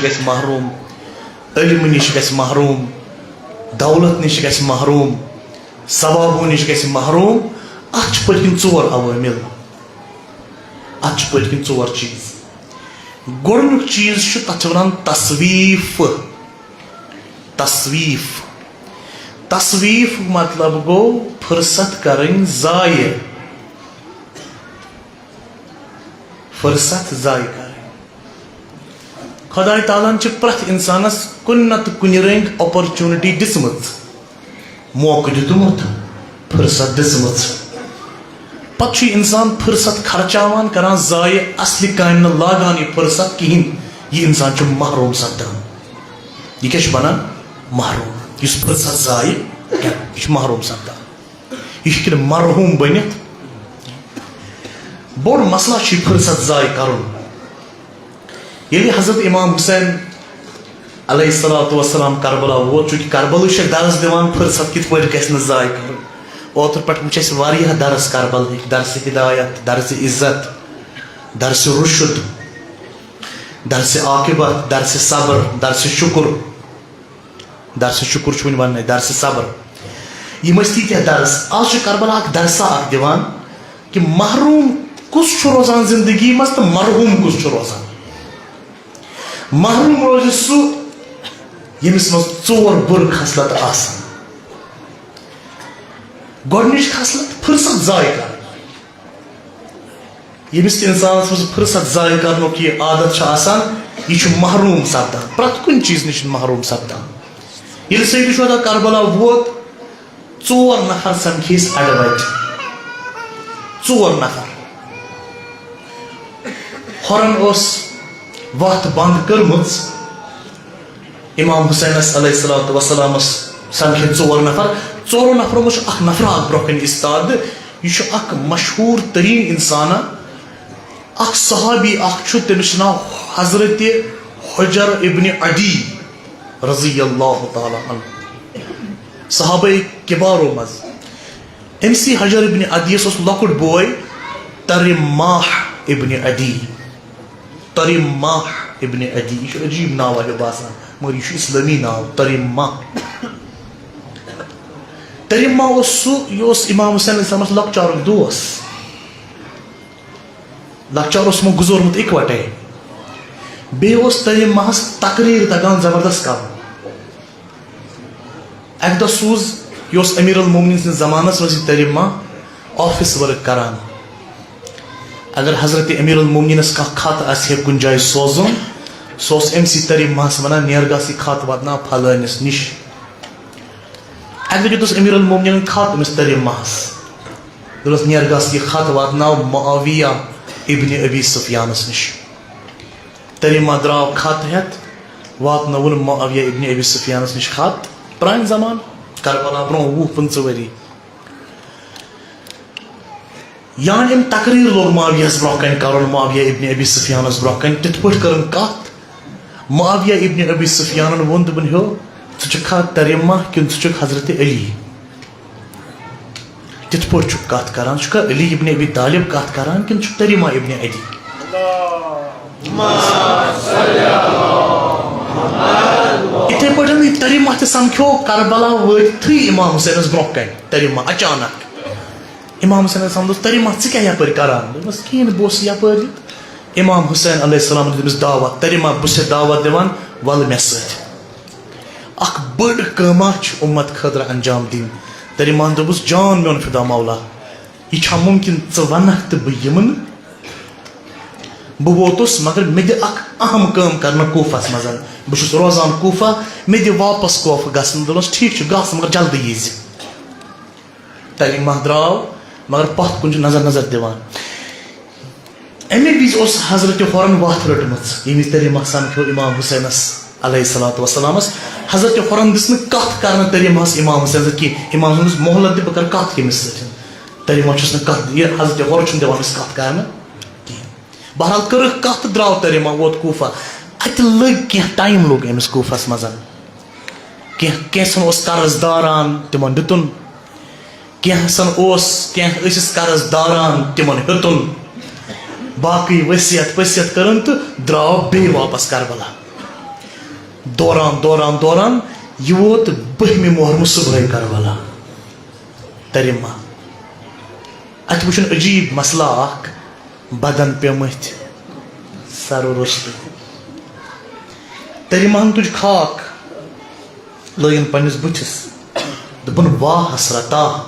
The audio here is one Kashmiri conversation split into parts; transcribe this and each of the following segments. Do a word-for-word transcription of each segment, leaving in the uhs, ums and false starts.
گژھِ محروم، علمہٕ نِش گژھِ محروم، دولت نِش گژھِ محروم، ثوابو نِش گژھِ محروم۔ اتھ چھِ پٔتۍ کِنۍ ژور عوامل۔ اتھ چھِ پٔتۍ کِنۍ ژور چیٖز۔ گۄڈٕنیُک چیٖز چھُ، تتھ چھِ ونان تصویف۔ تصویف۔ تصویف مطلب گوٚو فرصت کرٕنۍ ضایع۔ فرصت ضایع کرٕنۍ۔ خۄداے تعالیٰ ہن چھِ پرٛٮ۪تھ اِنسانَس کُنہِ نَتہٕ کُنہِ رٔنٛگۍ opportunity دِژمٕژ، موقعہٕ دیُتمُت، فرصت دِژمٕژ۔ پَتہٕ چھُ یہِ اِنسان فرصت خرچاوان، کران ضایع، اَصلہِ کامہِ نہٕ لاگان یہِ فرصت کِہیٖنۍ۔ یہِ اِنسان چھُ محروم سپدان۔ یہِ کیٛاہ چھُ بَنان؟ محروم۔ یُس فرصت ضایع کرِ، یہِ چھُ محروم سپدان۔ یہِ ہیٚکہِ نہٕ مرحوم بٔنِتھ۔ بوٚڑ مسلہٕ چھُ یہِ فرصت ضایع کرُن۔ ییٚلہِ حضرت امام حسین علیہ الصلوۃ والسلام کربلا ووت، چونکہ کربلہٕ چھُ درس دِوان، فرصت کِتھ پٲٹھۍ گژھِ نہٕ ضایع کرُن۔ اوترٕ پٮ۪ٹھ وٕچھ اَسہِ واریاہ درس کربلہٕکۍ، درس ہدایت، درس عزت، درس رشد، درس عاقبت، درس صبر، درس شکر۔ درس شکر چھُ وُنہِ وننَے، درس صبر۔ یِم ٲسۍ تیٖتیٛاہ درس۔ آز چھُ کربلا اکھ درسا اکھ دِوان کہِ محروم کُس چھُ روزان زندگی منٛز تہٕ مرحوم کُس چھُ روزان۔ محروم روزِ سُہ، ییٚمِس منٛز ژور بُرٕ خصلت آسن۔ گۄڈٕنِچ خصلت، فرصت ضایع کرٕنۍ۔ ییٚمِس تہِ اِنسانَس منٛز فرصت ضایع کرنُک یہِ عادت چھُ آسان، یہِ چھُ محروم سپدان، پرٛٮ۪تھ کُنہِ چیٖز نِش چھُ محروم سپدان۔ ییٚلہِ سیدِ شہدا کربلا ووت، ژور نفر سمکھے أسۍ اَڈٕ وَتہِ۔ ژور نفر۔ ہورَن ٲس وَتھ بنٛد کٔرمٕژ۔ امام حسینس علیہ الصلوۃ والسلامس سمکھے ژور نفر۔ ژورو نفرو منٛز چھُ اکھ نفرا اکھ برونٛہہ کنہِ استاد۔ یہِ چھُ اکھ مشہوٗر تریٖن انسانا، اکھ صحابی اکھ چھُ، تٔمِس چھُ ناو حضرت حجر ابن عدی رضی اللہ تعالیٰ عنہ، صحابہ کبارو منٛز۔ أمۍ سی حجر ابن عدیس اوس لۄکُٹ بوے ترماح ابن عدی۔ ترماح ابن عدی، یہِ چھُ عجیٖب ناو ہیوٗ باسان، مگر یہِ چھُ اِسلٲمی ناو، ترماح۔ ترماح اوس سُہ، یہِ اوس امام حسین علیہ السلامس لۄکچارُک دوس۔ لۄکچار اوس یِمو گُزورمُت اِکوٹے۔ بیٚیہِ اوس ترماحس تقریر تگان زبردست کرُن۔ اکہِ دۄہ سوٗز، یہِ اوس امیر المومنین سٕنٛدِس زمانس منٛز یہِ ترماح office work کران۔ اگر حضرت امیر المومنینس کانٛہہ خط آسہِ ہے کُنہِ جایہِ سوزُن، سُہ اوس أمۍ سی ترماحس ونان، "نیر گژھ، یہِ خط واتناو فلٲنِس نِش۔" اکہِ دۄہ دیُتُس امیر المومنینن خط أمِس ترماحس۔ دوٚپنس، "نیر گژھ، یہِ خط واتناو معاویہ ابن ابی سفیانس نِش۔" ترماح درٛاو خط ہٮ۪تھ، واتنووُن معاویہ ابن ابی سفیانس نِش خط۔ پرٛانہِ زمانہٕ، کربلا برونٛہہ وُہ پٕنٛژٕہ ؤری۔ یعنی أمۍ تقریر لوگ معاویہس برونٛہہ کنہِ کرُن، معاویہ ابن ابی سفیانس برونٛہہ کنہِ۔ تِتھ پٲٹھۍ کٔرٕن کتھ، معاویہ ابن ابی سفیانن ووٚن، دوٚپُن، "ہیو، ژٕ چھُکھا ترماح کِنہٕ ژٕ چھُکھ حضرت علی؟" تِتھ پٲٹھۍ چھُکھ کتھ کران، ژٕ چھُکھا علی ابن ابی طالب کتھ کران کِنہٕ چھُکھ ترماح ابن عدی؟ یِتھے پٲٹھۍ یہِ ترماح تہِ سمکھیو کربلا وٲتتھٕے امام حسینس برونٛہہ کنہِ، ترماح اچانک۔ امام حسین علیہ السلام دوٚپُس، "ترماح، ژٕ کیٛاہ یپٲرۍ کران؟" دوٚپمس، "کِہیٖنۍ، بہٕ اوسُس یپٲرۍ۔" امام حسین علیہ السلام دیُت أمِس دعوت، ترماح، بہٕ چھُسے دعوت دِوان، وَلہٕ مےٚ سۭتۍ۔ اکھ بٔڑ کٲما چھِ اُمت خٲطرٕ انجام دِنۍ۔ ترماحن دوٚپُس، "جان میون فدا مولا، یہِ چھا مُمکِن ژٕ وَنکھ تہٕ بہٕ یِمہٕ نہٕ؟" بہٕ ووتُس، مگر مےٚ دِ اکھ اہم کٲم کرنہٕ کوفس منٛز۔ بہٕ چھُس روزان کوفہ، مےٚ دِ واپس کوفہ گژھنہٕ۔ دوٚپمس، "ٹھیٖک چھُ، گژھ، مگر جلدی ییٖزِ۔" ترماح درٛاو، مگر پتھ کُن چھُ نظر نظر دِوان۔ اَمے وِزِ اوس حضرت ہورن وَتھ رٔٹمٕژ، ییٚمہِ وِزِ ترماح سمکھیو امام حسینس علیہ الصلوۃ والسلامس۔ حضرت ہورن دِژ نہٕ کتھ کرنہٕ ترماحس امام حسینس سۭتۍ کینٛہہ۔ امام حسینس، "مۄہلت دِ، بہٕ کرٕ کتھ کٔمِس سۭتۍ؟" ترماح چھُس نہٕ کتھ، یہِ حضرت ہورٕ چھُنہٕ دِوان أمِس کتھ کرنہٕ کینٛہہ۔ بہرحال کٔرٕکھ کتھ تہٕ درٛاو ترماح، ووت کوفہ۔ اتہِ لٔگۍ کینٛہہ ٹایم لوٚگ أمِس کوفس منٛز۔ کینٛہہ، کینٛژھن اوس قرض داران، تِمن دیُتُن۔ کینٛژھن اوس، کینٛہہ ٲسِس قرض داران، تِمن ہیوٚتُن۔ باقٕے وصیت پصیت کٔرٕن تہٕ درٛاو بیٚیہِ واپس کربلا۔ دوران دوران دوران یہِ ووت بٔہمہِ محرمہٕ صُبحٲے کربلا۔ ترِ ماہ۔ اتہِ وٕچھُن عجیٖب مسلہٕ اکھ، بدن پیمٕتۍ سرٕ روٚستُے۔ ترِ ماہن تُج خاک، لٲگِن پننِس بُتھِس، دوٚپُن، واہ حسرتا،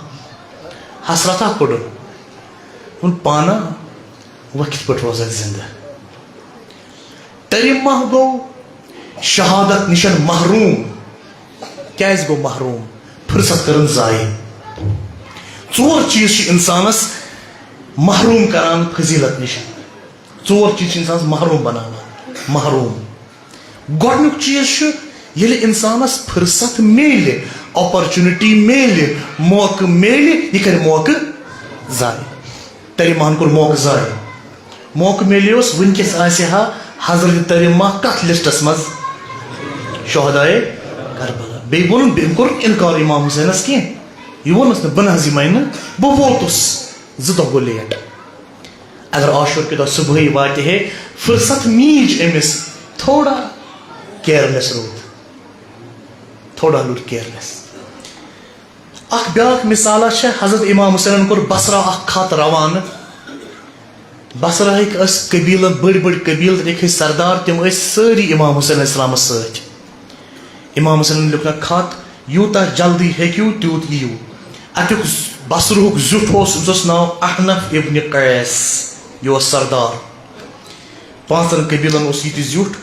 حسرتا کوٚڑُن۔ دوٚپُن، پانا، وۄنۍ کِتھ پٲٹھۍ روزکھ زندٕ؟ ترِ ماہ گوٚو شہادت نِشن محروم۔ کیازِ گوٚو محروم؟ فرصت کٔرٕن ضایع۔ ژور چیٖز چھِ اِنسانس محروم کران فضیلت نِش۔ ژور چیٖز چھِ اِنسانس محروم بناوان۔ محروم۔ گۄڈٕنیُک چیٖز چھُ، ییٚلہِ اِنسانس فرصت میلہِ، opportunity میلہِ، موقعہٕ میلہِ، یہِ کرِ موقعہٕ ضایع۔ ترِ ماہن کوٚر موقعہٕ ضایع۔ موقعہٕ میلیوس، وٕنکیٚس آسہِ ہا حضرت ترِ ماہ کتھ لسٹس منٛز؟ شہدائے کربلا۔ بیٚیہِ ووٚنُن، بیٚیہِ کوٚر انکار امام حسینس کینٛہہ۔ یہِ ووٚنُس نہٕ، بہٕ نہ حظ یِمے نہٕ، بہٕ ووتُس، زٕ دۄہ گوٚو لیٹ۔ اگر عاشور کہِ دۄہ صبحٲے واتہِ ہے، فرصت میٖج أمِس، تھوڑا کیئرلیس روٗد، تھوڑا روٗد کیئرلیس۔ اکھ بیاکھ مثالا چھےٚ، حضرت امام حسینن کوٚر بصرہ اکھ خط روانہٕ۔ بصرہٕکۍ ٲسۍ قبیلن، بٔڑۍ بٔڑۍ قبیلہٕ، تَتِکۍ ٲسۍ سردار، تِم ٲسۍ سٲری امام حسین علیہ السلامس سۭتۍ۔ امام حسینن لیوٚکھ خط، یوٗتاہ جلدی ہیٚکِو تیوٗت یِیِو۔ اَتیُک بصرہُک زیُٹھ اوس، أمِس اوس ناو احنف ابن قیس، یہِ اوس سردار۔ پانٛژن قبیلن اوس یہِ تہِ زیُٹھ۔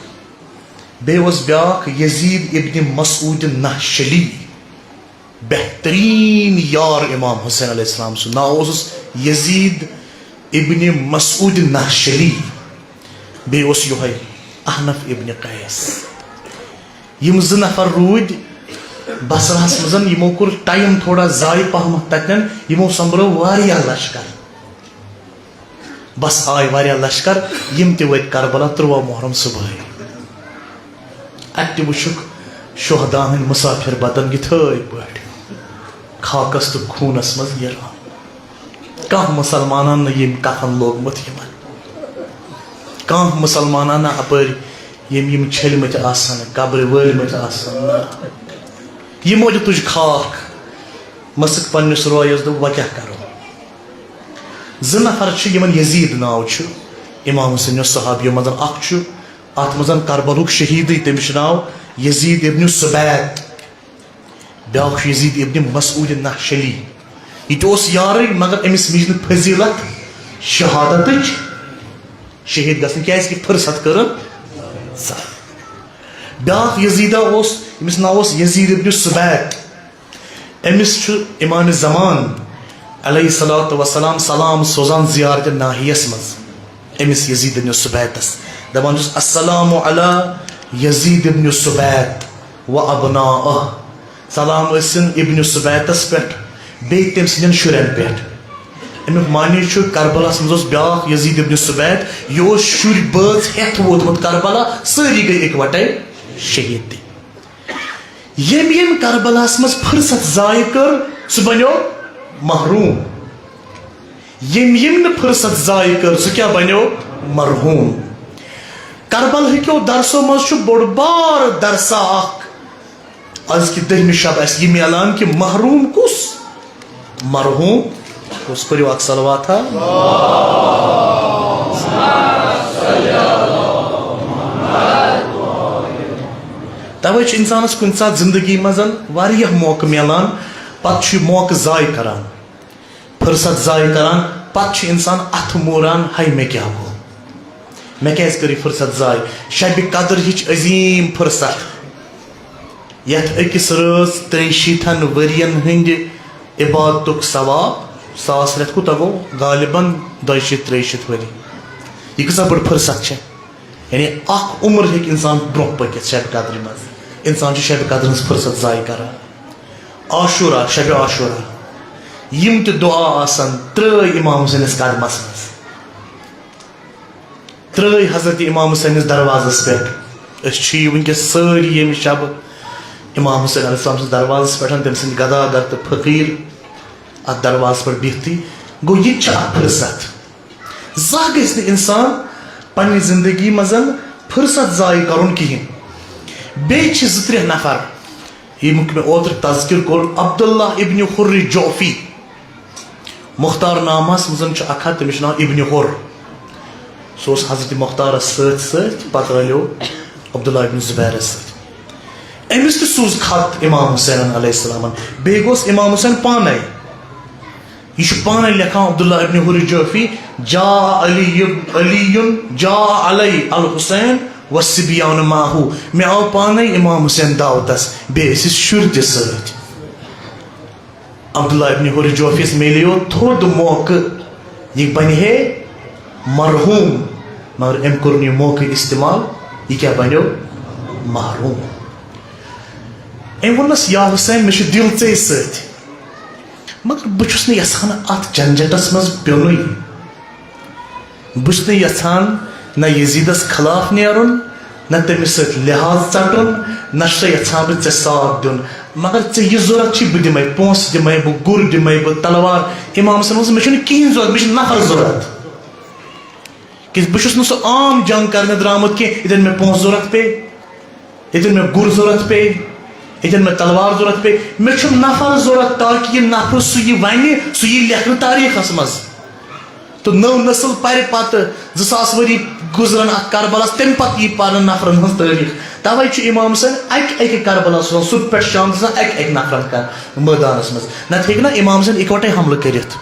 بیٚیہِ اوس بیٛاکھ یزید ابن مسعود نحشلی، بہتریٖن یار امام حسین علیہ السلام سُنٛد۔ ناو اوسُس یزید ابن مسعود نحشلی۔ بیٚیہِ اوس یِہوٚے احنف ابن قیس۔ یِم زٕ نفر روٗدۍ بصرہس منٛز، یِمو کوٚر ٹایم تھوڑا ضایع پہمتھ تتٮ۪ن، یِمو سۄمبرٲو واریاہ لشکر۔ بس آے واریاہ لشکر، یِم تہِ وٲتۍ کربلا تُرٛواہ محرم صبحٲے۔ اتہِ تہِ وٕچھُکھ شہداہن ہٕنٛدۍ مسافر بدن یِتھٲے پٲٹھۍ خاکس تہٕ خوٗنس منٛز یِران۔ کانٛہہ مُسلمانن نہٕ ییٚمۍ کفن لوگمُت یِمن۔ کانٛہہ مُسلمانن نہٕ اپٲرۍ یِم، یِم چھٔلمٕتۍ آسن، قبرِ وٲلمٕتۍ آسن، نہ۔ یِمو تہِ تُج خاک، مٔسٕک پننِس رویس، دوٚپ، وۄنۍ کیٛاہ کرو؟ زٕ نفر چھِ، یِمن یزید ناو چھُ، امام حسین صحابیو منٛز اکھ چھُ، اتھ منٛز کربلُک شہیدٕے، تٔمِس چھُ ناو یزید ابن سبیت۔ بیٛاکھ چھُ یزید ابن مسعود نحشلی۔ یہِ تہِ اوس یارٕے، مگر أمِس میج نہٕ فضیلت شہادتٕچ، شہید گژھنٕچ، کیازِ کہِ فرصت کٔرٕن ضایع۔ بیٛاکھ یزیدہ اوس، أمِس ناو اوس یزید ابن سبیت۔ أمِس چھُ امام زمان علیہ الصلوۃ والسلام سلام سوزان زیارت ناحیس منٛز۔ أمِس یزید ابن سبیتس دپان چھُس، السلام علی یزید ابن سبیت و ابنائہ۔ سلام ٲسِن ابن سبیتس پٮ۪ٹھ، بیٚیہِ تٔمۍ سٕنٛدٮ۪ن شُرٮ۪ن پٮ۪ٹھ۔ اَمیُک معنی چھُ، کربلاہس منٛز اوس بیٛاکھ یزید ابن سبیت، یہِ اوس شُرۍ بٲژ ہٮ۪تھ ووتمُت کربلا، سٲری گٔے اِکوٹے شہیٖد تہِ۔ ییٚمۍ ییٚمۍ کربلاہس منٛز فرصت ضایع کٔر، سُہ بنیو محروم۔ ییٚمۍ ییٚمۍ نہٕ فرصت ضایع کٔر، سُہ کیٛاہ بنیو؟ مرحوم۔ کربلہٕکیو درسو منٛز چھُ بوٚڑ بار درسا اکھ۔ از کہِ دٔہمہِ شب اسہِ یہِ میلان کہِ محروم کُس؟ مرحوم کُس؟ پٔرِو اکھ صلواتھا۔ توے چھُ انسانس کُنہِ ساتہٕ زندگی منٛز واریاہ موقعہٕ میلان، پتہٕ چھُ یہِ موقعہٕ ضایع کران۔ فرصت ضایع کران، پتہٕ چھُ انسان اتھٕ موران، ہاے مےٚ کیٛاہ گوٚو؟ مےٚ کیٛازِ کٔر یہِ فرصت ضایع؟ شبِ قدر ہِچ عظیٖم فرصت، یتھ أکِس رٲژ ترٛیٚیہِ شیٖتن ؤرین ہٕنٛدِ عبادتُک ثواب، ساس رٮ۪تھ کوٗتاہ گوٚو؟ غالباً دۄیہِ شیٖتھ ترٛیٚیہِ شیٖتھ ؤری۔ یہِ کۭژاہ بٔڑ فرصت چھےٚ؟ یعنی اکھ عمر ہیٚکہِ انسان برٛونٛہہ پٔکِتھ شبِ قدرِ منٛز۔ انسان چھُ شبِ قدر ہٕنٛز فرصت ضایع کران۔ عاشورہ، شبِ عاشورہ، یِم تہِ دعا آسن، ترٛٲے امام حسینس قدمس منٛز، ترٛٲے حضرت امام حسینس دروازس پٮ۪ٹھ۔ أسۍ چھِ وٕنکیٚس سٲری ییٚمہِ شبہٕ امام حسین علیہ السلام سٕنٛدِس دروازس پٮ۪ٹھ، تٔمۍ سٕنٛدۍ گدادر تہٕ فقیٖر اتھ دروازس پٮ۪ٹھ بِہتھٕے۔ گوٚو، یہِ تہِ چھِ اکھ فرصت۔ زانٛہہ گژھِ نہٕ انسان پننہِ زندگی منٛز فرصت ضایع کرُن کِہیٖنۍ۔ بیٚیہِ چھِ زٕ ترٛےٚ نفر، ییٚمیُک مےٚ اوترٕ تذکر کوٚر، عبداللہ ابن حر جوفی۔ مختار نامس منٛز چھُ اکھ ہتھ، تٔمِس چھُ ناو ابن حر۔ سُہ اوس حضرت مختارس سۭتۍ سۭتۍ، پتہٕ رلیو عبداللہ ابن زبیرس سۭتۍ۔ أمِس تہِ سوٗز خط امام حسینن علیہ السلامن۔ بیٚیہِ گوس امام حسین پانے۔ یہِ چھُ پانے لیکھان عبداللہ ابن حر جوفی، "جاء علی، علی جاء علی الحسین والصبیان معه"۔ مےٚ آو پانے امام حسین دعوتس، بیٚیہِ ٲسِس شُرۍ تہِ سۭتۍ۔ عبداللہ ابن حر جوفیس میلیو تھوٚد موقعہٕ، یہِ بنہِ ہے مرحوم، مگر أمۍ کوٚر نہٕ یہِ موقعہٕ استعمال، یہِ کیٛاہ بنیو؟ محروم۔ أمۍ ووٚننس، "یا حسین، مےٚ چھُ دِل ژے سۭتۍ، مگر بہٕ چھُس نہٕ یژھان اتھ جنجٹس منٛز پیوٚنُے۔ بہٕ چھُس نہٕ یژھان نہ یزیدس خلاف نیرُن، نہ تٔمِس سۭتۍ لحاظ ژٹُن، نہ چھُسے یژھان بہٕ ژےٚ ساتھ دیُن۔ مگر ژےٚ یہِ ضروٗرت چھی، بہٕ دِمے، پونٛسہٕ دِمے بہٕ، گُر دِمے بہٕ، تلوار۔" امام حسن ووٚنُس، "مےٚ چھُنہٕ کِہیٖنۍ ضروٗرت، مےٚ چھُ نفر ضروٗرت۔" کیازِ بہٕ چھُس نہٕ سُہ عام جنگ کرنہِ درامُت کینٛہہ، ییٚتٮ۪ن مےٚ پونٛسہٕ ضروٗرت پیٚیہِ، ییٚتٮ۪ن مےٚ گُر ضروٗرت پیٚیہِ، ییٚتٮ۪ن مےٚ تلوار ضروٗرت پیٚیہِ۔ مےٚ چھُ نفر ضروٗرت، تاکہِ یہِ نفر، سُہ یہِ ونہِ، سُہ یی لیکھنہٕ تاریخس منٛز۔ تہٕ نٔو نسل پرِ پتہٕ، زٕ ساس ؤری گُزرن اتھ کربلس، تمہِ پتہٕ یی پرنہٕ نفرن ہٕنٛز تٲریخ۔ توے چھُ امام حسین اکہِ اکہِ کربلا سوزان، صبح پٮ۪ٹھ شام تام اکہِ اکہِ نفرن کر-، مٲدانس منٛز۔ نتہٕ ہیٚکہِ نہ امام حسین اکوٹے حملہٕ کٔرِتھ۔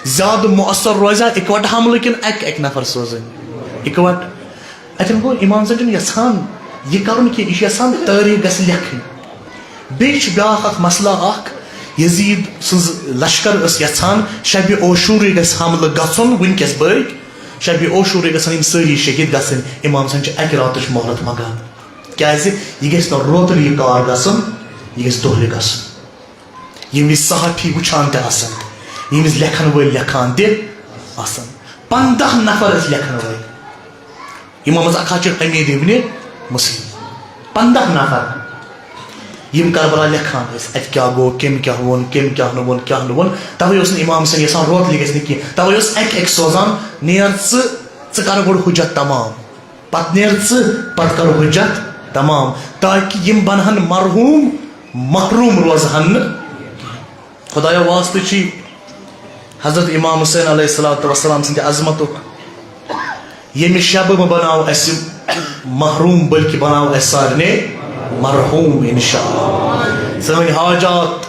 زیادٕ مؤثر روزِ ہا اکوٹہٕ حملہٕ کِنہٕ اکہِ اکہِ نفر سوزٕنۍ؟ اکوٹہٕ۔ اتٮ۪ن گوٚو امام حسین چھُنہٕ یژھان یہِ کرُن کینٛہہ، یہِ چھُ یژھان تٲریخ گژھِ لیکھٕنۍ۔ بیٚیہِ چھُ بیٛاکھ اکھ مسئلہ اکھ، یزید سٕنٛز لشکر ٲس یژھان شبِ عاشورٕے گژھِ حملہٕ گژھُن، وٕنکیٚس بٲگۍ شبِ عاشورٕے گژھن یِم سٲری شہید گژھٕنۍ۔ امام حسین چھُ اکہِ راتٕچ مہلت منٛگان، کیازِ یہِ گژھِ نہٕ روترٕ یہِ کار گژھُن، یہِ گژھِ دۄہلہِ گژھُن۔ ییٚمہِ وِزِ صحافی وٕچھان تہِ آسن، ییٚمہِ وِزِ لیکھن وٲلۍ لیکھان تہِ آسن، پنٛداہ نفر ٲسۍ لیکھن وٲلۍ۔ یِمو منٛز اکھ ہا چھُ حمید ابن مسلم۔ پنٛداہ نفر یِم کربلا لیکھان ٲسۍ، اتہِ کیٛاہ گوٚو، کٔمۍ کیٛاہ ووٚن، کٔمۍ کیٛاہ نہٕ ووٚن، کیٛاہ نہٕ ووٚن۔ توے اوس نہٕ امام حسین یژھان روتلہِ گژھِ نہٕ کینٛہہ۔ توے اوس اکہِ اکہِ سوزان، "نیر ژٕ، ژٕ کر گۄڈٕ حجت تمام، پتہٕ نیر ژٕ، پتہٕ کر حجت تمام، تاکہِ یِم بنہن مرحوم، محروم روزہن نہٕ۔" خدایا واسطہٕ چھی حضرت امام حسین علیہ الصلوۃ والسلام سٕنٛدِ عظمتُک، ییٚمہِ شبہٕ مہٕ بناو اسہِ محروم، بلکہِ بناو اسہِ سارنٕے مرحوم انشاءاللہ۔ سٲنۍ حاجات،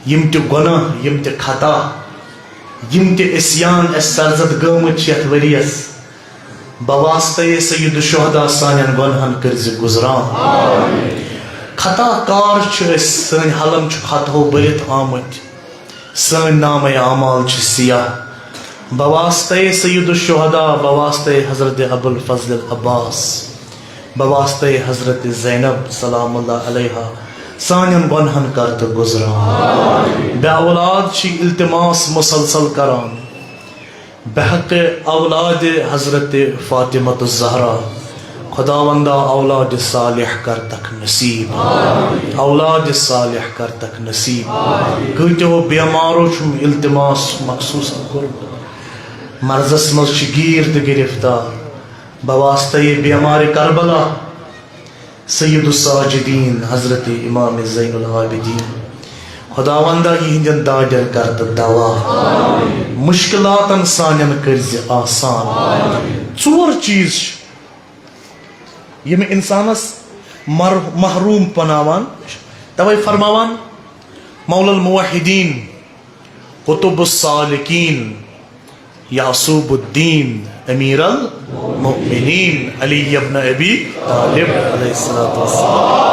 یِم تہِ گۄناہ، یِم تہِ خطا، یِم تہِ عصیان اسہِ سرزد گٲمٕتۍ چھِ یتھ ؤریس، بواسطے سید الشہداء سانٮ۪ن گۄنہن کٔرزِ گُزران۔ خطا کار چھِ أسۍ، سٲنۍ حلم چھِ خطہو بٔرِتھ آمٕتۍ، سٲنۍ نامہ اعمال چھِ سیاہ۔ بواسطے سید الشہداء، بواسطے حضرت ابوالفضل العباس، بواسطے حضرت زینب سلام اللہ علیہا، سانٮ۪ن گۄنہن کر تہٕ گُزران۔ بے اولاد چھی التماس مسلسل کران، بحق اولاد حضرت فاطمہ الزہرا، خداوندا اولاد صالح کر تک نصیب، اولاد صالح کر تک نصیب۔ کۭتیو بیمارو چھُم التماس مخصوص کوٚرمُت، مرضس منٛز چھِ گیٖر تہٕ گرفتار، بواسطے بیمار کربلا، سید الساجدین حضرت امام زین العابدین، خداوندا یِہنٛدٮ۪ن دادٮ۪ن کر تہٕ دوا، مشکلاتن سانٮ۪ن کٔرزِ آسان۔ ژور چیٖز چھِ یِم انسانس مر-، محروم بناوان۔ توے فرماوان مولا الموحدین، قطب السالکین، یعصوب الدین، امیر المؤمنین علی ابن ابی طالب علیہ الصلوۃ والسلام۔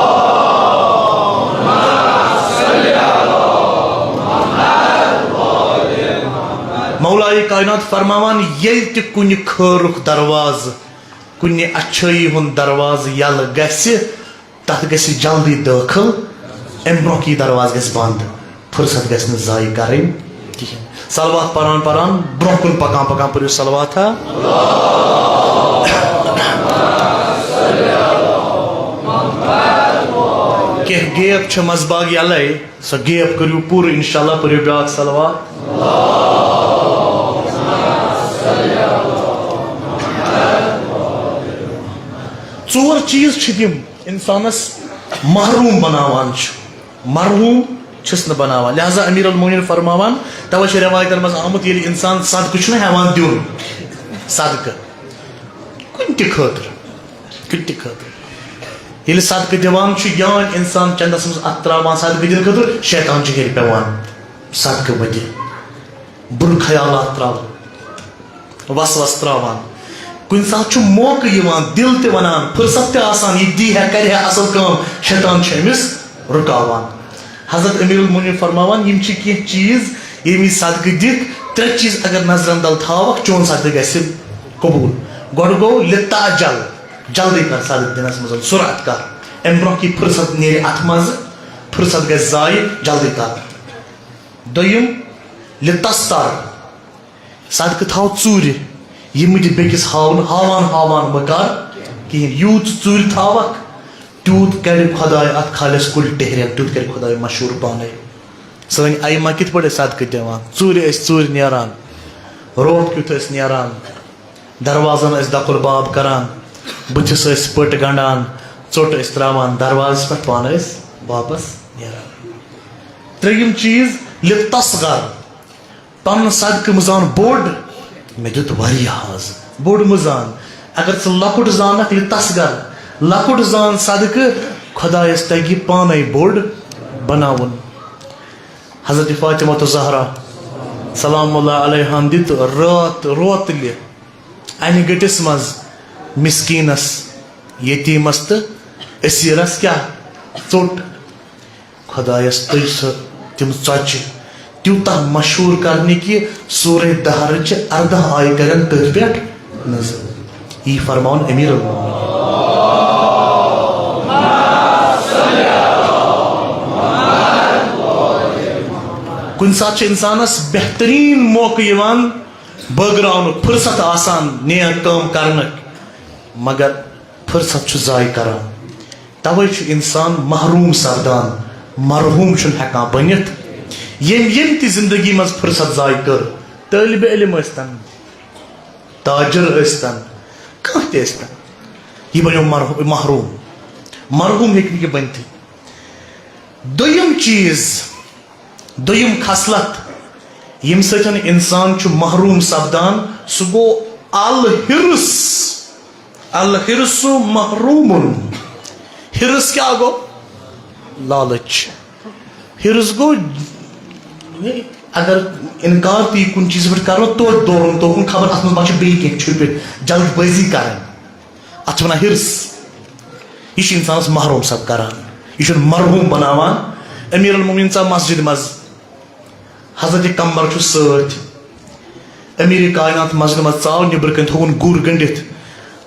مولائے کائنات فرماوان، ییٚلہِ تہِ کُنہِ خٲرُک دروازٕ، کُنہِ اچھٲیی ہُنٛد دروازٕ یلہٕ گژھِ، تتھ گژھِ جلدی دٲخل، امہِ برونٛہہ کہِ یہِ دروازٕ گژھِ بنٛد، فرصت گژھِ نہٕ ضایع کرٕنۍ کِہیٖنۍ۔ صلوات پران پران، برونٛہہ کُن پکان پکان پٔرِو صلوات ہا۔ کینٛہہ gap چھِ منٛزباگ یلے، سۄ gap کٔرِو پوٗرٕ، انشاءاللہ پٔرِو بیٛاکھ صلوات۔ ژور چیٖز چھِ تِم، انسانس محروم بناوان چھُ، مرحوم چھُس نہٕ بناوان۔ لہذا امیر المومنین فرماوان، توے چھُ رٮ۪وایتن منٛز آمُت، ییٚلہِ انسان صدقہٕ چھُنہٕ ہٮ۪وان دیُن، صدقہٕ کُنہِ تہِ خٲطرٕ، کُنہِ تہِ خٲطرٕ، ییٚلہِ صدقہٕ دِوان چھُ یا انسان چندس منٛز اتھ تراوان صدقہٕ دِنہٕ خٲطرٕ، شیطان چھُ ہیٚرِ پٮ۪وان صدقہٕ مٔدِ بُرٕ خیالات تراوان۔ وسوسہٕ تراوان۔ کُنہِ ساتہٕ چھُ موقعہٕ یِوان، دِل تہِ وَنان، فرصت تہِ آسان، یہِ دی ہا، کَرِ ہا اَصٕل کٲم، شیطان چھُ أمِس رُکاوان۔ حضرت امیر المومنین فرماوان، یِم چھِ کینٛہہ چیٖز، ییٚمہِ وِزِ صدقہٕ دِکھ، ترٛےٚ چیٖز اگر نظرن تل تھاوکھ، چون صدقہٕ گژھِ قبوٗل۔ گۄڈٕ گوٚو لِتعجل، جلدی کر صدقہٕ دِنَس منٛز سرعت کر، اَمہِ برٛونٛہہ کہِ فرصت نیرِ اَتھ منٛز، فرصت گژھِ ضایع، جلدی کر۔ دوٚیِم، لِتستر، صدقہٕ تھاو ژوٗرِ، یہِ مہٕ دِ بیٚکِس ہاوُن، ہاوان ہاوان مہٕ کر کِہیٖنۍ۔ یوٗت ژٕ ژوٗرِ تھاوکھ، تیوٗت کَرِ خۄداے اَتھ خالِص کُلۍ ٹہرٮ۪ن، تیوٗت کَرِ خۄداے مشہوٗر پانَے۔ سٲنۍ ائمہ کِتھ پٲٹھۍ ٲسۍ صدقہٕ دِوان؟ ژوٗرِ ٲسۍ ژوٗرِ نیران، روب کیُتھ ٲسۍ نیران، دروازن ٲسۍ دَکُر باب کران، بٕتھِس ٲسۍ پٔٹ گنٛڈان، ژوٚٹ ٲسۍ ترٛاوان دروازس پٮ۪ٹھ، پانہٕ ٲسۍ واپس نیران۔ ترٛیٚیِم چیٖز، لِتصغر۔ پنُن صدقہٕ مہٕ زان بوٚڑ، مےٚ دیُت واریاہ آز۔ بوٚڑ مہٕ زان۔ اگر ژٕ لۄکُٹ زانکھ، لِتصغر، لۄکُٹ زان صدقہٕ، خۄدایس تگہِ پانے بوٚڑ بناوُن۔ حضرت فاطمہ الزہرا سلام اللہ علیہا ہن دِتۍ رٲتھ روتلہِ انہِ گٔٹِس منٛز مسکینس، یتیمس تہٕ اسیرس کیٛاہ؟ ژوٚٹ۔ خۄدایس تُج سۄ تِم ژۄچہِ تیوٗتاہ مشہوٗر کرنہِ کہِ سورہ دہرچہِ ارداہ آیہِ کرن تٔتھۍ پٮ۪ٹھ نظر۔ یی فرماوُن امیر المومنین۔ کُنہِ ساتہٕ چھُ انسانس بہتریٖن موقعہٕ یِوان بٲگراونُک، فرصت آسان نیک کٲم کرنُک، مگر فرصت چھُ ضایع کران۔ توے چھُ انسان محروم سپدان، مرحوم چھُنہٕ ہٮ۪کان بٔنِتھ۔ ییٚمۍ ییٚمۍ تہِ زندگی منٛز فرصت ضایع کٔر، طٲلبِ علم ٲسۍتن، تاجر ٲسۍتن، کانٛہہ تہِ ٲسۍتن، یہِ بنیو مرحو-، محروم۔ مرحوم ہیٚکہِ نہٕ یہِ بٔنتھٕے۔ دوٚیِم چیٖز، دوٚیِم خصلت، ییٚمہِ سۭتۍ انسان چھُ محروم سپدان، سُہ گوٚو الحرص۔ الحرص محروم۔ حرص کیٛاہ گوٚو؟ لالچ۔ حرص گوٚو، اگر انکار تہِ یی کُنہِ چیٖزٕ پٮ۪ٹھ کرو، توتہِ دورُن توکُن، خبر اتھ منٛز ما چھُ بیٚیہِ کینٛہہ چھُپِتھ، جلد بٲزی کرٕنۍ۔ اتھ چھِ ونان حرص۔ یہِ چھُ انسانس محروم سپدان کران، یہِ چھُنہٕ مرحوم بناوان۔ امیر المومنین ژاو مسجد منٛز، حضرت قمبر چھُ سۭتۍ۔ امیر کائنات مسجد منٛز ژاو، نیبرٕ کنہِ تھووُن گُر گٔنڈِتھ۔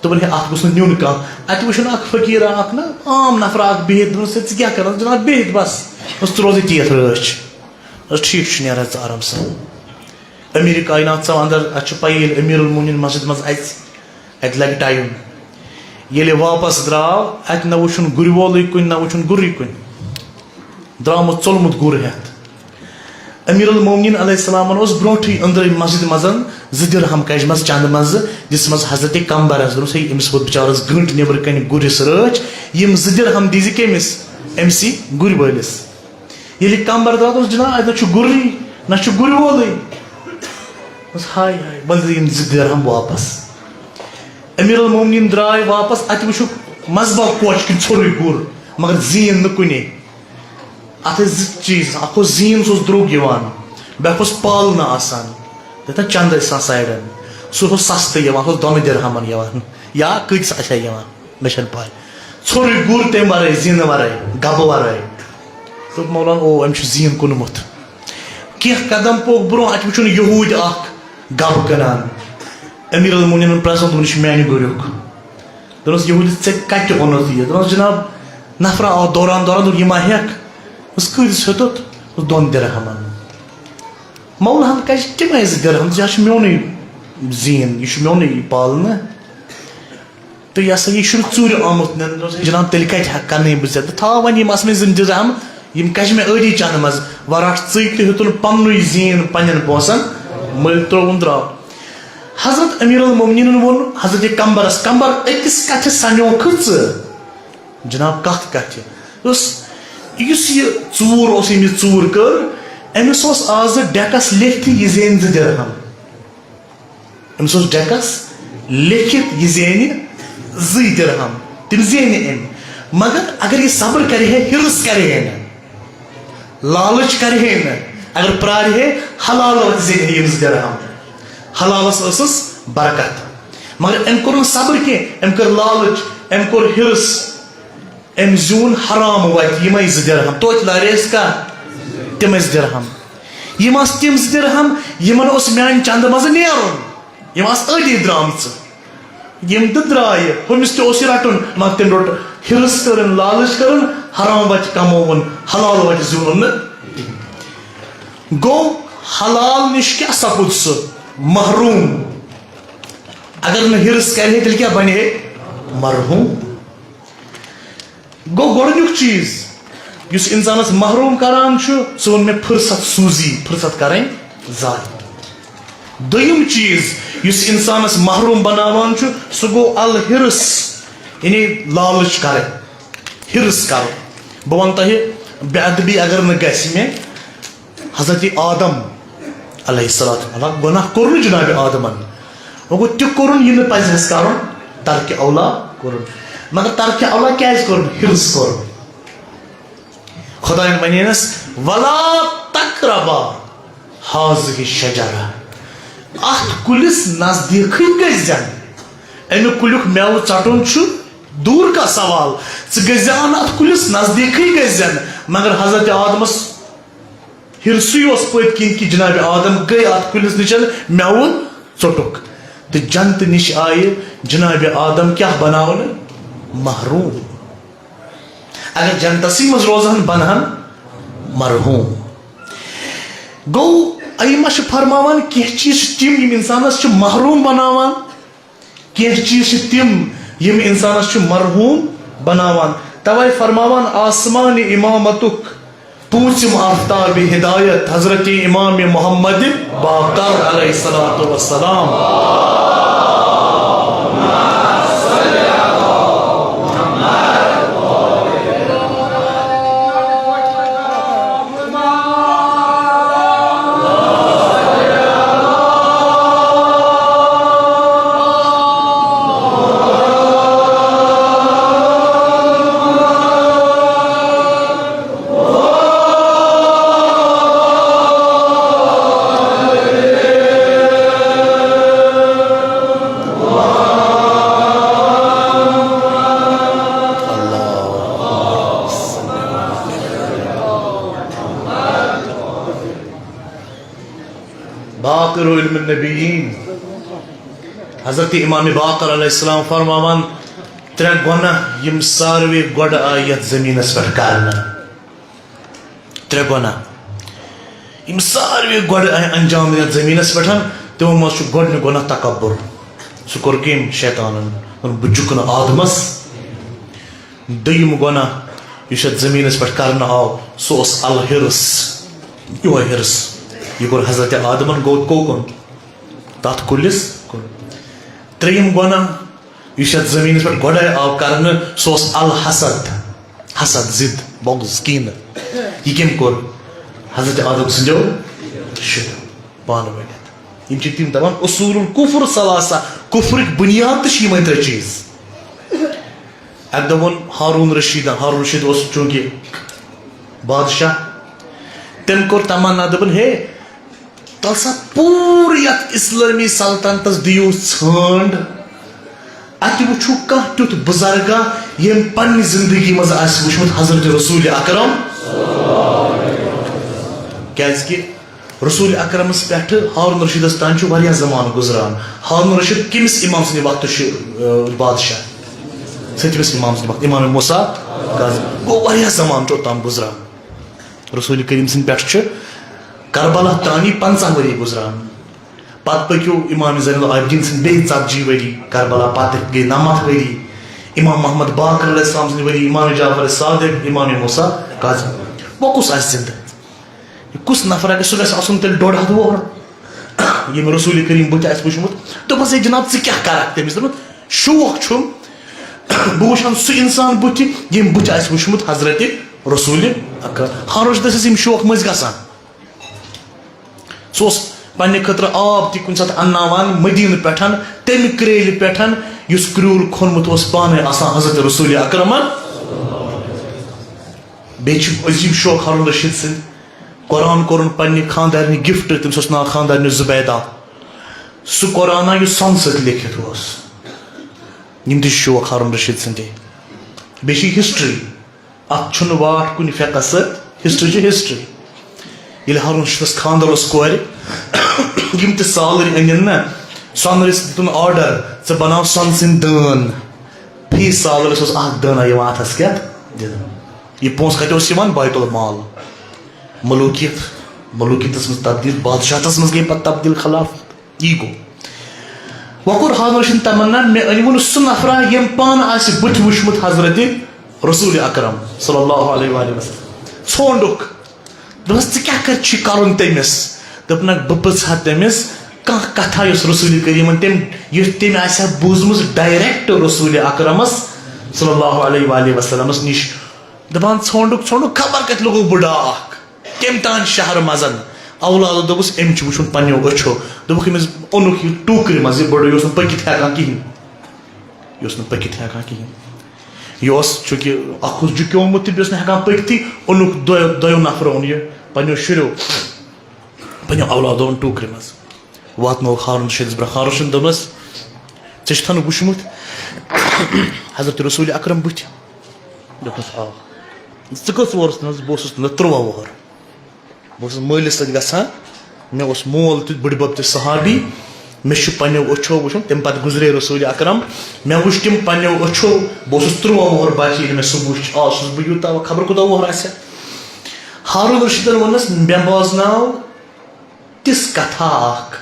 دوٚپُن، ہے، اتھ گوٚژھ نہٕ نیُن کانٛہہ۔ اتہِ وٕچھُن اکھ فقیرا اکھ نا عام نفرا اکھ بِہِتھ، دوٚپُن، ژٕ کیٛاہ کران؟ جناب، بِہِتھ بس۔ دوٚپُس، ژٕ روزٕے تہِ یتھ رٲچھ۔ دوٚپُس، ٹھیٖک چھُ، نیران ژٕ آرام سان۔ امیر کائنات ژاو اندر، اتہِ چھُ پَیی، ییٚلہِ امیر المومنین مسجد منٛز اژِ، اتہِ لگہِ ٹایم۔ ییٚلہِ واپس درٛاو، اتہِ نہ وٕچھُن گُرۍ وولٕے کُنہِ، نہ وٕچھُن گُرٕے کُنہِ۔ درٛامُت ژوٚلمُت گُر ہٮ۪تھ۔ امیر المومنین علیہ السلامن اوس برونٹھٕے أنٛدرٕے مسجد منٛز زٕ درہم کجمژ چندٕ منٛزٕ دِژمٕژ حضرت قمبرس۔ دوٚپمس، ہے، أمِس ووت بِچارس گٲنٹہٕ نیبرٕ کنہِ گُرِس رٲچھ، یِم زٕ درہم دیٖزِ کٔمِس؟ أمسٕے گُرۍ وٲلِس۔ ییٚلہِ قمبر درٛاو، دوٚپُس، جناب، اتہِ نہ چھُ گُرٕے، نہ چھُ گُرۍ وولٕے۔ دوٚپُس، ہاے ہاے، وۄنۍ دِ یِم زٕ درہم واپس۔ امیر المومنین درٛاے واپس، اتہِ وٕچھُکھ مذبح کوچہِ کِنۍ ژھوٚرُے گُر، مگر زیٖن نہٕ کُنے۔ اتھ ٲسۍ زٕ چیٖز، اکھ اوس زیٖن، سُہ اوس درٛوگ یِوان، بیٛاکھ اوس پالنہٕ آسان، یتھ چندٕ ٲسۍ آسان سایڈن، سُہ اوس سستہٕ یِوان، سُہ اوس دۄنہٕ درہمن یِوان یا کۭتِس آسہِ ہا یِوان، مےٚ چھنہٕ پاے۔ ژھوٚرُے گُر تمہِ ورٲے، زیٖنہٕ ورٲے، گبہٕ ورٲے۔ دوٚپ مولانا، او، أمۍ چھُ زیٖن کُنمُت۔ کینٛہہ قدم پوٚک برٛونٛہہ، اتہِ وٕچھُن یہوٗدۍ اکھ گبہٕ کٕنان۔ امیر المومنینن پرٛژھُن، دوٚپُن، یہِ چھُ میانہِ گُریُک۔ دوٚپنَس، یہوٗدِس، ژےٚ کَتہِ اوٚنُتھ یہِ؟ دوٚپنَس، جناب، نفرا آو دوران دوران، دوٚپُن، یہِ ما ہٮ۪کھ؟ دوٚپنَس، کۭتِس ہیوٚتُتھ؟ دوٚپُن، دۄن درہمن۔ مولاہن کَجہِ کَمہِ آیہِ زٕ درہم؟ یہِ چھُ میونُے زیٖن، یہِ چھُ میونُے یہِ پالنہٕ۔ تہٕ یہِ ہسا یہِ چھُنہٕ ژوٗرِ آمُت نِنہٕ۔ دوٚپنَس، ہے جناب، تیٚلہِ کَتہِ ہٮ۪کہٕ، کَنہٕ بہٕ ژےٚ؟ تہٕ تھاو وۄنۍ یِم آسہٕ مےٚ زٕ درہم، یِم کَجہِ مےٚ أڑی چَنہٕ منٛز، وۄنۍ رَٹھ ژٕے تہٕ ہیوٚتُن پننُے زیٖن پننٮ۪ن پونٛسَن مٔلۍ، ترٛووُن درٛاو۔ حضرت امیر المومنینن ووٚن حضرت قمبرس، قمبر، أکِس کتھِ سنیوکھٕ ژٕ؟ جناب، کتھ کتھِ ٲس، یُس یہِ ژوٗر اوس، ییٚمۍ یہِ ژوٗر کٔر، أمِس اوس آزٕ ڈیکس لیکھتھٕے یہِ زینہِ زٕ درہم۔ أمِس اوس ڈیکس لیکھِتھ یہِ زینہِ زٕے درہم، تِم زینہِ أمۍ۔ مگر اگر یہِ صبر کرِ ہے، حرص کرِ ہے نہٕ، لالچ کرِ ہے نہٕ، اگر پرارِ ہے، حلال وتہِ زینہِ ہے یِم زٕ درہم۔ حلالس ٲسٕس برکت۔ مگر أمۍ کوٚر نہٕ صبر کینٛہہ، أمۍ کٔر لالچ، أمۍ کوٚر حرص، أمۍ زیوٗن حرام وتہِ یِمے زٕ درہم۔ توتہِ لاریس کا؟ تِمے زٕ درہم۔ یِم آسہٕ تِم زٕ درہم، یِمن اوس میانہِ چندٕ منٛزٕ نیرُن۔ یِم آسہٕ أتی درامژٕ۔ یِم تہِ درٛایہِ، ہُمِس تہِ اوس یہِ رَٹُن، مگر تٔمۍ روٚٹ حِرص کٔرٕن، لالٕچ کٔرٕن، حرام وَتہِ کَمووُن، حلال وَتہِ زیوٗنُن نہٕ کِہیٖنۍ۔ گوٚو، حلال نِش کیٛاہ سَپُد سُہ؟ محروٗم۔ اگر نہٕ حِرص کَرِ ہے، تیٚلہِ کیٛاہ بَنہِ ہے؟ مرحوٗم۔ گوٚو گۄڈٕنیُک چیٖز یُس اِنسانَس محروٗم کران چھُ، سُہ ووٚن مےٚ، فرصت سوٗزی، فرصت کَرٕنۍ ضایع۔ دوٚیِم چیٖز یُس اِنسانَس محروٗم بناوان چھُ، سُہ گوٚو الحرص، یعنی لالٕچ کَرٕنۍ، حرص کَرُن۔ بہٕ وَنہٕ تۄہہِ، بے ادبی اگر نہٕ گژھِ مےٚ، حضرت آدم علیہ الصلوۃ والسلام، گۄناہ کوٚر نہٕ جناب آدمن، وۄنۍ گوٚو تہِ کوٚرُن یہِ نہٕ پزِ اَسہِ کَرُن، ترکِ اولا کوٚرُن۔ مگر ترکِ اولا کیازِ کوٚرُن؟ حرص کوٚرُن۔ خدایَن وَنینَس، "ولا تقربا هذه الشجرة"، اَتھ کُلِس نزدیٖکٕے گٔژھۍ زٮ۪ن۔ اَمہِ کُلیُک مٮ۪وٕ ژَٹُن چھُ دوٗر کا سوال، ژٕ گٔژھۍ زٮ۪ن اَتھ کُلِس نزدیٖکٕے گٔژھۍ زٮ۪ن۔ مگر حضرت آدمَس حرصٕے اوس پٔتۍ کِنۍ کہِ جناب آدم گٔے اَتھ کُلِس نِش، مٮ۪وٕ ژوٚٹُکھ۔ تہٕ جنتہٕ نِش آیہِ جناب آدم کیٛاہ بناونہٕ؟ محروٗم۔ اگر جنتسٕے منٛز روزہن، بنہن مرحوٗم۔ گوٚو، ائمہ چھِ فرماوان، کینٛہہ چیٖز چھِ تِم، یِم اِنسانَس چھِ محروٗم بناوان، کینٛہہ چیٖز چھِ تِم، یِم اِنسانَس چھِ مرحوٗم بناوان۔ توے فرماوان، آسمانِ اِمامتُک پوٗژِم آفتابِ ہدایت حضرت امام محمد باقر علیہ الصلوۃ والسلام۔ باقر علم النبیین، حضرت امام باقر علیہ السلام فرماوان، ترٛےٚ گۄناہ یِم ساروی گۄڈٕ آیہِ یَتھ زٔمیٖنَس پٮ۪ٹھ کرنہٕ۔ ترٛےٚ گۄناہ یِم ساروی گۄڈٕ آیہِ انجام یَتھ زٔمیٖنَس پٮ۪ٹھ، تِمو منٛز چھُ گۄڈٕنیُک گۄناہ تکبر۔ سُہ کوٚر کٔمۍ؟ شیطانن۔ دوٚپُن، "بہٕ جُکہٕ نہٕ آدمَس۔" دوٚیِم گۄناہ یُس یَتھ زٔمیٖنَس پٮ۪ٹھ کرنہٕ آو، سُہ اوس الحرص۔ یِہوٚے حرص۔ یہِ کوٚر حضرت آدمن، گوٚو کوکُن؟ تَتھ کُلِس کُن۔ ترٛیٚیِم گۄناہ یُس یَتھ زٔمیٖنَس پٮ۪ٹھ گۄڈَے آو کرنہٕ، سُہ اوس الحسد۔ حسد، ضد، بغض، کینہٕ۔ یہِ کٔمۍ کوٚر؟ حضرت آدم سٕنٛدیو شُریو پانہٕ ؤنِتھ۔ یِم چھِ تِم دَپان، اصول الکفر ثلاثہ، کفرٕکۍ بُنیاد تہِ چھِ یِمَے ترٛےٚ چیٖز۔ اَکہِ دۄہ ووٚن ہارون رشیدن، ہارون رشید اوس چوٗنٛکہِ بادشاہ، تٔمۍ کوٚر تمنا، دوٚپُن، ہے، تَل سا، پوٗرٕ یَتھ اِسلٲمی سلطنتَس دِیِو ژھانٛڈ، اَتہِ وٕچھِو کانٛہہ تیُتھ بُزرگا، ییٚمۍ پنٛنہِ زِندگی منٛز آسہِ وٕچھمُت حضرت رسول اکرم۔ کیٛازِکہِ رسول اکرمس پٮ۪ٹھٕ ہارون رشیدس تام چھُ واریاہ زمانہٕ گُزران۔ ہارون رشید کٔمِس امام سٕنٛدِ وقتہٕ چھُ، آ، بادشاہ؟ سٔتمِس امام سٕنٛدِ وقتہٕ، امام موسیٰ کاظم۔ گوٚو، واریاہ زمانہٕ چھُ اوٚتام گُزران۔ رسول کریم سٕنٛدِ پٮ۪ٹھٕ چھُ کربلا تانی پنٛژاہ ؤری گُزران۔ پتہٕ پٔکِو امام زین العابدین سٕنٛدِ بیٚیہِ ژتجی ؤری، کربلا پتہٕ گٔے نَمَتھ ؤری، امام محمد باقر علیہ السلام سٕنٛدِ ؤری، امام جعفر صادق، امام موسیٰ کاظم۔ وۄنۍ کُس آسہِ زِندٕ؟ یہِ کُس نفر آسہِ؟ سُہ گژھِ آسُن تیٚلہِ ڈۄڈ ہتھ وُہُر۔ ییٚمۍ رسول کریم بُتھِ آسہِ وٕچھمُت، دوٚپمَس، "ہے جناب، ژٕ کیٛاہ کرکھ؟" تٔمِس دوٚپمَس، "شوق چھُم، بہٕ وٕچھان سُہ انسان بُتھِ، ییٚمہِ بُتھِ آسہِ وٕچھمُت حضرت رسول اکرم۔ ہارون رشیدس ٲسۍ یِم شوق مٔنٛزۍ گژھان۔ سُہ اوس پننہِ خٲطرٕ آب تہِ کُنہِ ساتہٕ انناوان مدینہٕ پٮ۪ٹھ، تمہِ کریلہِ پٮ۪ٹھ یُس کریول کھوٚنمُت اوس پانے آسان حضرت رسول اکرمن۔ بیٚیہِ چھِ عظیٖم شوق ہارون رشید سٕنٛدۍ۔ قرآن کوٚرُن پننہِ خانٛدارنہِ gift، تٔمِس اوس ناو خانٛدارنہِ زبیدہ۔ سُہ قرآنا یُس سۄنہٕ سۭتۍ لیکھِتھ اوس۔ یِم تہِ چھِ شوق ہارون رشید سٕنٛدۍ۔ بیٚیہِ چھِ history۔ اتھ چھُنہٕ واٹھ کُنہِ فقہس سۭتۍ، history چھِ history۔ ییٚلہِ ہارون رشیدس خانٛدر اوس کورِ، یِم تہِ سالٕرۍ أنِن نا، سۄنہٕ رٔسۍ دیُتُن order، "ژٕ بناو سۄنہٕ سٕنٛدۍ دٲن۔" فی سالرس اوس اکھ دٲنہ یِوان اتھس کٮ۪تھ دِنہٕ۔ یہِ پونٛسہٕ کتہِ اوس یِوان؟ بیت المال۔ ملوکیت، ملوکیتس منٛز تبدیل، بادشاہتس منٛز گٔے پتہٕ تبدیل، خلافت، ego۔ وۄنۍ کوٚر ہارون رشیدن تمنا، مےٚ أنۍ وُن سُہ نفرا ییٚمۍ پانہٕ آسہِ بُتھِ وُچھمُت حضرت رسول اکرم صلی اللہ علیہ وآلہ وسلم۔ ژھونٛڈُکھ۔ دوٚپنس، "ژٕ کیٛاہ کَتہِ چھُے کَرُن تٔمِس؟" دوٚپنکھ، "بہٕ پرٛژھٕ ہا تٔمِس، کانٛہہ کَتھا یۄس رسول کریٖمن تٔمۍ، یُس تٔمۍ آسہِ ہا بوٗزمٕژ direct رسول اکرمس صلی اللہ علیہ وآلہ وسلمس نِش۔" دَپان، "ژھونٛڈُک، ژھونٛڈُک، خبر کَتہِ لوٚگُکھ بُڈٕ اکھ، کٔمۍ تام شہرٕ منٛزن۔" اولادو دوٚپُس، "أمۍ چھُ وُچھمُت پننیو أچھو۔" دوٚپُکھ، "أمِس اوٚنُکھ یہِ ٹوٗکرِ منٛز، یہِ بُڈٕ، یہِ اوس نہٕ پٔکِتھ ہٮ۪کان کِہیٖنۍ، یہِ اوس نہٕ پٔکِتھ ہٮ۪کان کِہیٖنۍ۔" یہِ اوس چوٗنٛکہِ اکھ اوس جُکیومُت تہٕ بیٚیہِ اوس نہٕ ہٮ۪کان پٔکتھٕے، اوٚنُکھ دۄیو، دۄیو نفرو اوٚن یہِ پننیو شُریو، پننیو اولادو اوٚن ٹوٗکرِ منٛز۔ واتنووُکھ ہارون رشیدس برٛونٛہہ۔ ہارون رشیدن دوٚپنس، "ژےٚ چھُتھا نہٕ وُچھمُت حضرت رسول اکرم بُتھِ؟" دوٚپنس، "آ۔" "ژٕ کٔژ وُہُر اوسُکھ؟" "بہٕ اوسُس نہٕ تُرٛواہ وُہُر۔" بہٕ اوسُس مٲلِس سۭتۍ گژھان، مےٚ اوس مول تہِ بٕڈِبب تہِ صحابی، مےٚ چھُ پننیو أچھو وٕچھمُت، تمہِ پتہٕ گُزرے رسول اکرم، مےٚ وٕچھ تِم پننیو أچھو، بہٕ اوسُس تُرٛواہ وُہُر بچہِ ییٚلہِ مےٚ سُہ وُچھ، آز چھُس بہٕ یوٗتاہ، خبر کوٗتاہ وُہُر آسہِ ہا۔ ہارون رشیدن ووٚننس، مےٚ بوزناو تِژھ کتھا اکھ،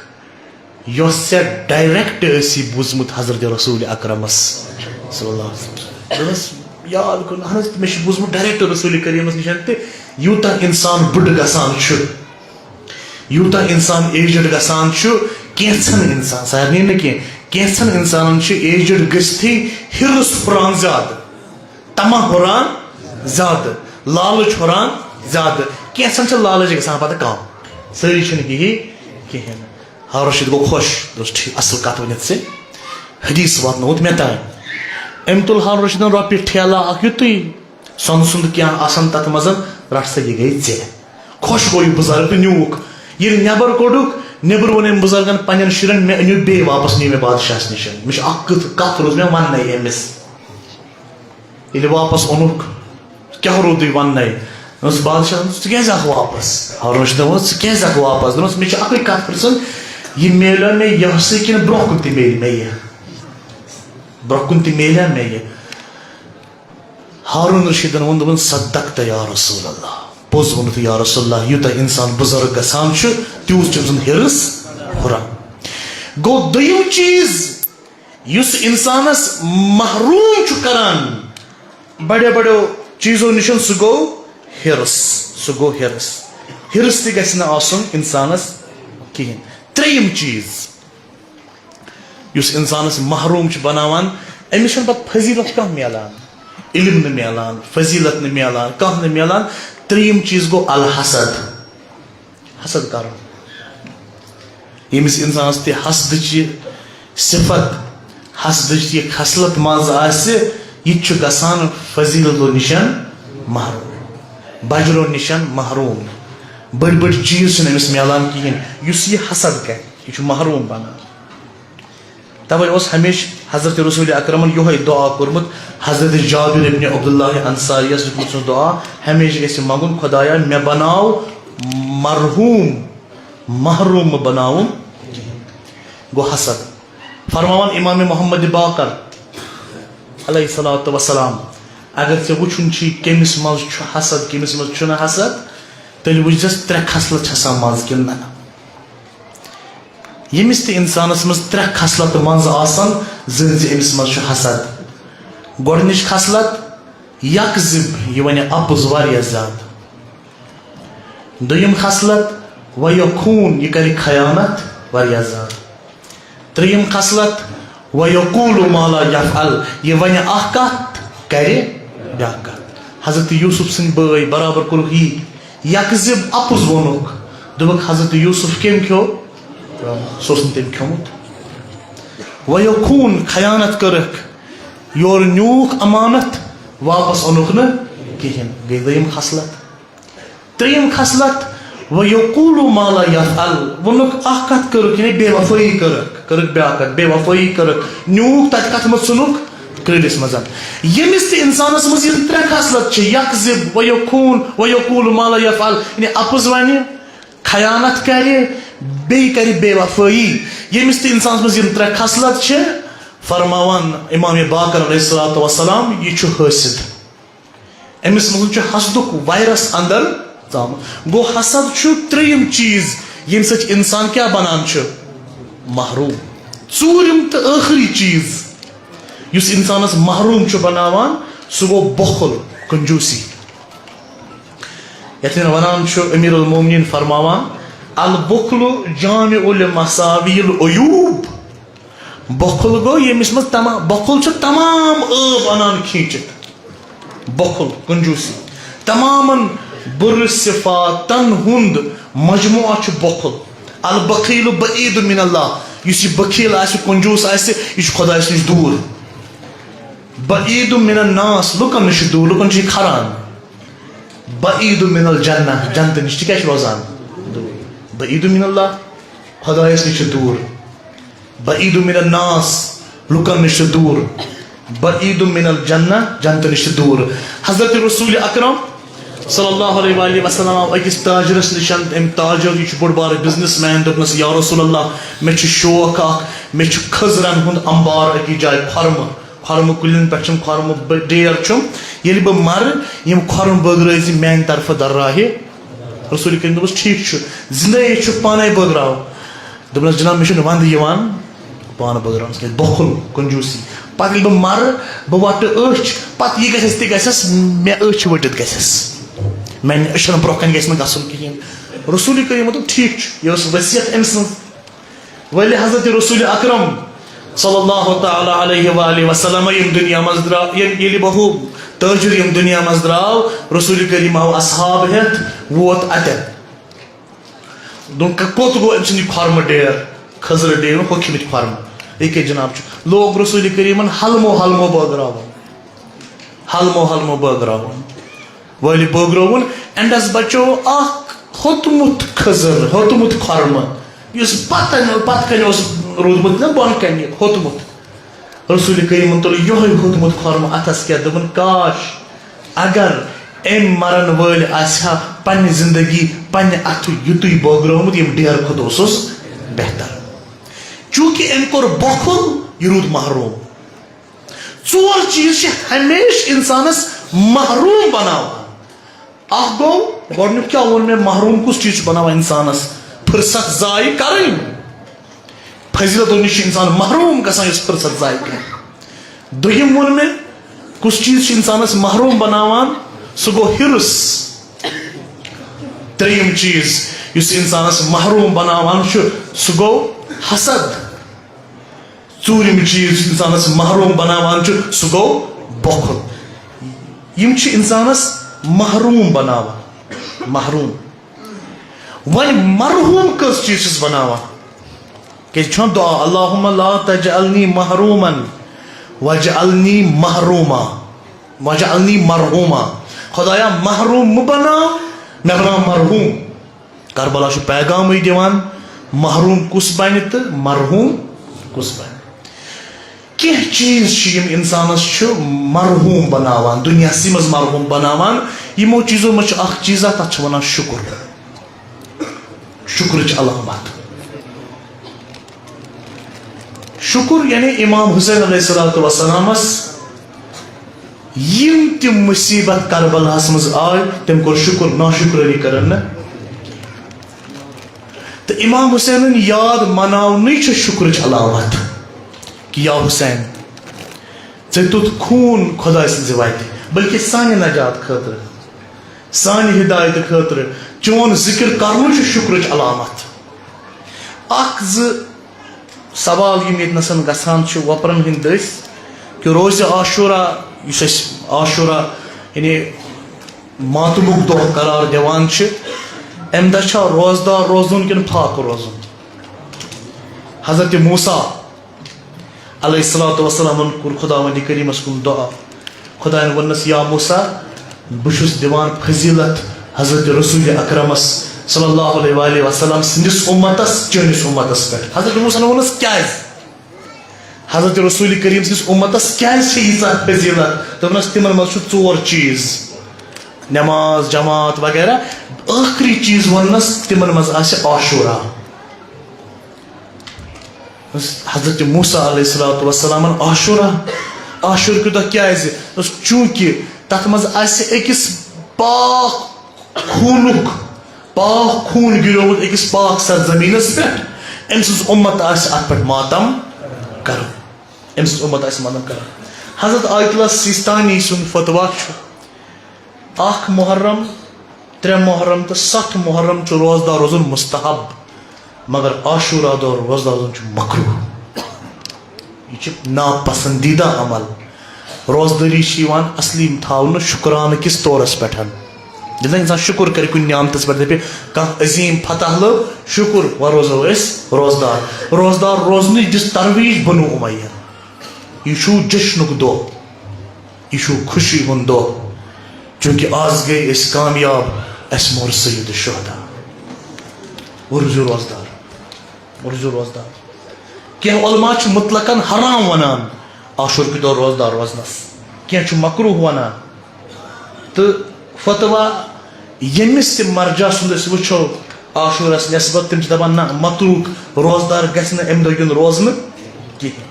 یۄس ژےٚ direct ٲسی بوٗزمُت حضرت رسول اکرمس صلی اللہ علیہ وسلم۔ دوٚپمس، یاد کوٚر، اہن حظ، مےٚ چھُ بوٗزمُت direct رسول کریٖمس نِش تہِ، یوٗتاہ انسان بٕڈٕ گژھان چھُ، یوٗتاہ انسان aged گژھان چھُ، کینٛژھن انسان، سارنٕے نہٕ کینٛہہ، کینٛژھن انسانن چھُ aged گٔژھتھٕے حرص ہُران زیادٕ، طمع ہُران زیادٕ، لالچ ہُران زیادٕ۔ کینٛژھن چھِ لالچ گژھان پتہٕ کم، سٲری چھِنہٕ یِہی کِہیٖنۍ۔ ہارون رشید گوٚو خۄش، دوٚپُس، "ٹھیٖک، اصل کتھ ؤنِتھ ژےٚ، حدیث واتنووُتھ مےٚ تام۔" أمۍ تُل ہارون رشیدن رۄپیہِ ٹھیلہ اکھ، یُتُے سۄنہٕ سُنٛد کینٛہہ آسان تتھ منٛز، "رٹھ سا، یہِ گٔے ژےٚ۔" خۄش گوٚو یہِ بُزرگ تہٕ نیوٗکھ۔ ییٚلہِ نٮ۪بر کوٚڑُکھ، نیٚبرٕ ووٚن أمۍ بُزرگن پننٮ۪ن شُرٮ۪ن، "مےٚ أنِو بیٚیہِ واپس، نِیِو مےٚ بادشاہس نِش۔ مےٚ چھِ اکھ کتھ، کتھ روٗز مےٚ وننَے أمِس۔" ییٚلہِ واپس اوٚنُکھ، کیٛاہ روٗدُے وننَے؟ دوٚپمَس، بادشاہ، ژٕ کیٛازِ آکھ واپس؟ ہارون رشیٖدَن ووٚن، "ژٕ کیٛازِ آکھ واپس؟" دوٚپمَس، "مےٚ چھِ اَکٕے کَتھ پرٛژھُن، یہِ میلیٛا مےٚ یَہسٕے کِنہٕ برٛونٛہہ کُن تہِ میلہِ مےٚ یہِ؟ برٛونٛہہ کُن تہِ میلیٛا مےٚ یہِ؟" ہارون رشیٖدَن ووٚن، دوٚپُن، "صدقت یا رسول اللہ، پوٚز ووٚنُتھ یا رسول اللہ، یوٗتاہ اِنسان بُزرگ گژھان چھُ، تیوٗت چھُ أمۍ سُنٛد حِرص ہُران۔" گوٚو دوٚیِم چیٖز، یُس اِنسانَس محروٗم چھُ کران بڑیو بڑیو چیٖزو نِش، سُہ گوٚو حِرص، سُہ گوٚو حِرص۔ حِرص تہِ گژھِ نہٕ آسُن اِنسانَس کِہیٖنۍ۔ ترٛیٚیِم چیٖز، یُس اِنسانَس محروٗم چھُ بناوان، أمِس چھُنہٕ پَتہٕ فضیٖلت کانٛہہ میلان، علم نہٕ میلان، فضیٖلت نہٕ میلان، کانٛہہ نہٕ میلان۔ ترٛیٚیِم چیٖز گوٚو الحسد۔ حسد کرُن۔ ییٚمِس اِنسانَس تہِ حسدٕچ یہِ صفت، حسدٕچ یہِ خصلت منٛز آسہِ، یہِ تہِ چھُ گژھان فضیلتو نِش محروٗم، بجرو نِش محروٗم۔ بٔڑۍ بٔڑۍ چیٖز چھِنہٕ أمِس میلان کِہیٖنۍ۔ یُس یہِ حسد کرِ، یہِ چھُ محروٗم بنان۔ توے اوس ہمیشہ حضرت رسول اکرمن یہے دعا کوٚرمُت، حضرت جابر ابن عبداللہ انصاریس دیُتمُت چھُس دعا، ہمیشہ گژھِ منگُن، "خدایا، مےٚ بناو مرحوم، محروم مہٕ بناوُن کِہیٖنۍ۔" گوٚو حسد۔ فرماوان امام محمد باقر علیہ الصلوۃ والسلام، اگر ژےٚ وٕچھُن چھُے کٔمِس منٛز چھُ حسد، کٔمِس منٛز چھُنہٕ حسد، تیٚلہِ وٕچھ زٮ۪س ترٛےٚ خصلت چھِ آسان منٛز کِنہٕ نہ۔ ییٚمِس تہِ اِنسانَس منٛز ترٛےٚ خصلتہٕ منٛزٕ آسَن، زٲنۍ زِ أمِس منٛز چھُ حسد۔ گۄڈٕنِچ خصلت، یکذب، یہِ وَنہِ اَپُز واریاہ زیادٕ۔ دوٚیِم خصلت، ویخون، یہِ کَرِ خیانت واریاہ زیادٕ۔ ترٛیٚیِم خصلت، وَيَقُولُ مَا لَا يَفْعَلُ، یہِ وَنہِ اَکھ کَتھ، کَرِ بیٛاکھ کَتھ۔ حضرت یوسف سٕنٛدۍ بٲے برابر کوٚرُکھ یی، یَکذِب، اَپُز ووٚنُکھ، دوٚپُکھ، حضرت یوسف کٔمۍ کھیوٚو؟ سُہ اوس نہٕ تٔمۍ کھیوٚمُت۔ وَيَخُونُ، خیانت کٔرٕکھ، یورٕ نیوٗکھ امانت، واپس اوٚنُکھ نہٕ کِہیٖنۍ، گٔے دوٚیِم خصلت۔ ترٛیٚیِم خصلت، وَيَقُولُ مَا لَا يَفْعَلُ، ووٚنُکھ اَکھ کَتھ کٔرٕکھ، یعنی بے وفٲیی کٔرٕکھ، کٔرٕکھ بیٛاکھ کَتھ، بے وفٲیی کٔرٕکھ، نیوٗکھ تَتہِ کَتھ منٛز، ژھُنُکھ کرٛٲلِس منٛز۔ ییٚمِس تہِ اِنسانَس منٛز یِم ترٛےٚ خصلت چھِ، یَکذِب، وَيَخُونُ، وَيَقُولُ مَا لَا يَفْعَلُ، یعنی اَپُز وَنہِ، خیانت کَرِ، بیٚیہِ کَرِ بے وفٲیی، ییٚمِس تہِ اِنسانَس منٛز یِم ترٛےٚ خصلت چھِ، فرماوان امام باقر علیہ الصلوۃ والسلام، یہِ چھُ حاسد۔ أمِس منٛز چھُ حسدُک وایرس اندر ژامُت۔ گوٚو، حسد چھُ ترٛیٚیِم چیٖز، ییٚمہِ سۭتۍ اِنسان کیٛاہ بنان چھُ؟ محروم۔ ژوٗرِم تہٕ ٲخری چیٖز، یُس اِنسانَس محروم چھُ بناوان، سُہ گوٚو بۄخُل، کنجوٗسی۔ یَتھ وَنان چھُ امیر المومنین فرماوان، البخل جامع لمساوی العیوب۔ بۄکھُل گوٚو ییٚمِس منٛز تمام، بۄکھُل چھُ تمام عٲب اَنان کھینچِتھ۔ بۄکھُل، کنجوٗسی، تمامن بُرٕ صفاتن ہُنٛد مجموعہ چھُ بۄکھُل۔ البخیل بعید من اللہ، یُس یہِ بخیل آسہِ، کنجوٗس آسہِ، یہِ چھُ خۄدایَس نِش دوٗر۔ بعید من الناس، لُکن نِش چھُ دوٗر، لُکن چھُ یہِ کھران۔ بعید من الجنہ، جنتہٕ نِش تہِ کیٛاہ چھُ روزان؟ دوٗر۔ بعید من اللہ، خۄدایَس نِش چھُ دوٗر۔ بعید من الناس، لُکن نِش چھُ دوٗر۔ بعید من الجنہ، جنتہٕ نِش چھُ دوٗر۔ حضرت رسول اکرم صلی اللہ علیہ وآلہ وسلم آو أکِس تاجرس نِش، أمۍ تاجر، یہِ چھُ بوٚڑ بارٕ بزنس مین، دوٚپنَس، یا رسول اللہ، مےٚ چھُ شوق اکھ، مےٚ چھُ کھٔزرن ہُنٛد انبار أکِس جایہِ، خۄرمہٕ، خۄرمہٕ کُلٮ۪ن پٮ۪ٹھ چھُم خۄرمہٕ ب-، ڈیر چھُم، ییٚلہِ بہٕ مرٕ، یِم خۄرمہٕ بٲگرٲوۍ زِ میانہِ طرفہٕ درراہہِ۔ رسول کریم دوٚپُس، ٹھیٖک چھُ، زِندَے چھُ، پانے بٲگراو۔ دوٚپنَس، جناب، مےٚ چھُنہٕ وَندٕ یِوان پانہٕ بٲگراونَس کینٛہہ، بۄکھُل، کنجوٗسی۔ پَتہٕ ییٚلہِ بہٕ مَرٕ، بہٕ وَٹہٕ أچھ، پَتہٕ یہِ گژھٮ۪س تہِ گژھٮ۪س، مےٚ أچھ ؤٹِتھ گژھٮ۪س۔ میٛانہِ أچھَن برٛونٛہہ کَنہِ گژھِ نہٕ گژھُن کِہیٖنۍ۔ رسول کریٖمَن دوٚپ، ٹھیٖک چھُ، یہِ ٲس وصیت أمۍ سٕنٛز۔ ولی حضرت رسول اکرم صلی اللہ تعالیٰ علیہ وآلہ وسلم ییٚمہِ دُنیا منٛز درٛاو، ییٚلہِ، ییٚلہِ بہٕ ہُہ تٲجِر ییٚمہِ دُنیا منٛز درٛاو، رسول کریم آو اصحاب ہٮ۪تھ، ووت اَتٮ۪ن۔ دوٚپُن، "کہ-، کوٚت گوٚو أمۍ سُنٛد یہِ خۄرمہٕ ڈیر، کھٔزرٕ ڈیر، ہوٚکھمٕتۍ خۄرمہٕ؟" ییٚکیٛاہ جناب چھُ، لوگ رسول کریٖمن حلمو حلمو بٲگراوُن، حلمو حلمو بٲگراوُن۔ وٲلۍ بٲگراوُن، اینڈس بچو اکھ ہوٚتمُت کھٔزٕر، ہوٚتمُت خۄرمہٕ، یُس پتہٕ، پتہٕ کنہِ اوس روٗدمُت نا بۄنہٕ کنہِ ہوٚتمُت۔ رسول کریٖمن تُل یِہوٚے ہوٚتمُت خۄرمہٕ اتھس کٮ۪تھ، دوٚپُن، کاش، اگر أمۍ مرن وٲلۍ آسہِ ہا پننہِ زندگی پننہِ اتھٕ یُتُے بٲگرٲومُت، ییٚمہِ ڈیرٕ کھۄتہٕ اوسُس بہتر۔ چونکہ أمۍ کوٚر بۄکھُل، یہِ روٗد محروم۔ ژور چیٖز چھِ ہمیشہِ اِنسانَس محروٗم بَناوان۔ اَکھ گوٚو، گۄڈٕنیُک کیٛاہ ووٚن مےٚ، محروٗم کُس چیٖز چھُ بَناوان اِنسانَس؟ فرصت ضایع کَرٕنۍ۔ فضیلتو نِش چھُ اِنسان محروٗم گژھان، یُس فرصت ضایع کَرِ۔ دوٚیِم ووٚن مےٚ، کُس چیٖز چھُ اِنسانَس محروٗم بَناوان؟ سُہ گوٚو حِرص۔ ترٛیٚیِم چیٖز، یُس اِنسانَس محروٗم بَناوان چھُ، سُہ گوٚو حسد۔ ژوٗرِم چیٖز یُس اِنسانَس محروٗم بَناوان چھُ، سُہ گوٚو بۄکھُل۔ یِم چھِ اِنسانَس محروٗم بَناوان۔ محروٗم۔ وۄنۍ مرحوٗم کٔژ چیٖز چھِس بَناوان؟ کیٛازِ چھُنہ دُعا، "اللہم لا تجعلنی محروما واجعلنی محروما، واجعلنی مرحوما"۔ خۄدایا، محروٗم مہٕ بَناو، مےٚ بَناو مرحوٗم۔ کربلا چھُ پیغامٕے دِوان، محروم کُس بنہِ تہٕ مرحوم کُس بنہِ۔ کینٛہہ چیٖز چھِ یِم اِنسانَس چھِ مرحوم بناوان، دُنیاہسٕے منٛز مرحوم بناوان۔ یِمو چیٖزو منٛز چھُ اکھ چیٖزا، تَتھ چھِ وَنان شُکُر۔ شُکرٕچ علامت۔ شُکُر یعنی امام حسین علیہ الصلوۃ والسلامس یِم تہِ مُصیبت کربلاہس منٛز آے، تٔمۍ کوٚر شُکُر، ناشُکرٲنی کٔرٕن نہٕ۔ تہٕ امام حسینٕنۍ یاد مناونٕے چھِ شُکرٕچ علامت کہِ یا حسین، ژےٚ دیُت خوٗن خۄداے سٕنٛزِ وتہِ، بلکہِ سانہِ نجات خٲطرٕ، سانہِ ہدایتہٕ خٲطرٕ۔ چون ذِکر کرنُے چھُ شُکرٕچ علامت۔ اکھ زٕ سوال یِم ییٚتہِ نَسَن گژھان چھِ وۄپرَن ہٕنٛدۍ دٔسۍ، کہِ روزِ عاشورہ، یُس أسۍ عاشورہ یعنی ماتمُک دۄہ قرار دِوان چھِ، اَمہِ دۄہ چھا روزدار روزُن کِنہٕ فاقہٕ روزُن؟ حضرت موسیٰ علیہ الصلوۃ والسلامن کوٚر خداوندِ کریمس کُن دعا۔ خداین ووٚننس، یا موسیٰ، بہٕ چھُس دِوان فضیلت حضرت رسول اکرمس صلی اللہ علیہ وآلہ وسلم سٕنٛدِس اُمتس چٲنِس اُمتس پٮ۪ٹھ۔ حضرت موسیٰ ہن ووٚننس، کیازِ؟ حضرت رسول کریم سٕنٛدِس اُمتس کیازِ چھِ ییٖژاہ فضیلت؟ دوٚپنس، تِمن منٛز چھُ ژور چیٖز، نماز، جماعت وغیرہ۔ ٲخری چیٖز ووٚننس، تِمن منٛز آسہِ عاشورہ۔ حضرت موسیٰ علیہ الصلوۃ والسلامن عاشورہ، عاشور کہِ دۄہ کیازِ؟ دوٚپُس، چوٗنٛکہِ تتھ منٛز آسہِ أکِس پاک خوٗنُک، پاک خوٗن گِریومُت أکِس پاک سرزمیٖنس پٮ۪ٹھ، أمۍ سٕنٛز اُمت آسہِ اتھ پٮ۪ٹھ ماتم کران، أمۍ سٕنٛز اُمت آسہِ ماتم کران۔ حضرت آیت اللہ سیستانی سُنٛد فتویٰ چھُ، اکھ محرم، ترٛےٚ محرم تہٕ ستھ محرم چھُ روزدار روزُن مستحب، مگر عاشورہ دۄہ روزدار روزُن چھُ مکروہ۔ یہِ چھُ ناپسندیدہ عمل۔ روزدٲری چھِ یِوان اصلی تھاونہٕ شُکرانہٕ کِس طورس پٮ۪ٹھ۔ ییٚلہِ زن انسان شُکر کرِ کُنہِ نعمتس پٮ۪ٹھ، دپہِ، کانٛہہ عظیٖم فتح لوٚب، شُکر، وۄنۍ روزو أسۍ روزدار۔ روزدار روزنٕچ دِژ ترویج بنو امیہ۔ یہِ چھُ جشنُک دۄہ۔ یہِ چھُ خوشی ہُنٛد دۄہ، چونکہ آز گٔے أسۍ کامیاب، اَسہِ مور سید الشہداء۔ روٗزِو روزدار، روٗزِو روزدار۔ کینٛہہ علماء چھِ مطلقاً حرام وَنان عاشور کہِ دۄہ روزدار روزنَس، کینٛہہ چھِ مکروہ وَنان۔ تہٕ فتویٰ ییٚمِس تہِ مرجع سُنٛد أسۍ وٕچھو عاشورَس نسبت، تِم چھِ دَپان، نہ، متروک، روزدار گژھِ نہٕ اَمہِ دۄہ یُن روزنہٕ کِہیٖنۍ۔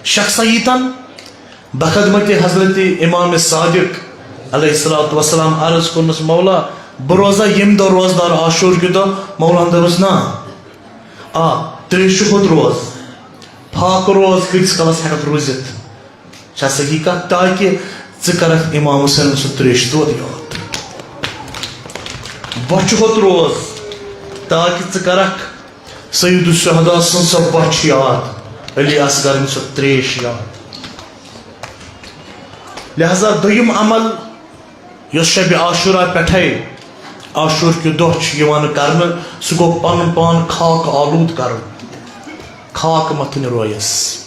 شخصیتن بخدمت حضرت امام صادق علیہ الصلوۃ والسلام عرض کوٚرنس، مولا، بہٕ روزا ییٚمہِ دۄہ روزدار عاشور کہِ دۄہ؟ مولاہن دوٚپُس، نا، آ، ترٛیشہِ ہُنٛد روز، فاقہٕ روز کۭتِس کالس ہٮ۪ککھ روٗزِتھ؟ چھا صحیح کتھ؟ تاکہ ژٕ کرکھ امام حسین سُنٛد ترٛیشہِ دۄد یاد، بۄچھِ ہُنٛد روز، تاکہ ژٕ کرکھ سید الشہداء سٕنٛز سۄ بۄچھ یاد، علی اصغرٕنۍ سۄ ترٛیش یاد۔ لہذا دوٚیِم عمل یُس شبِ عاشورہ پٮ۪ٹھے عاشور کہِ دۄہ چھُ یِوان کرنہٕ، سُہ گوٚو پنُن پان خاک آلود کرُن، خاک متھٕنۍ رویس۔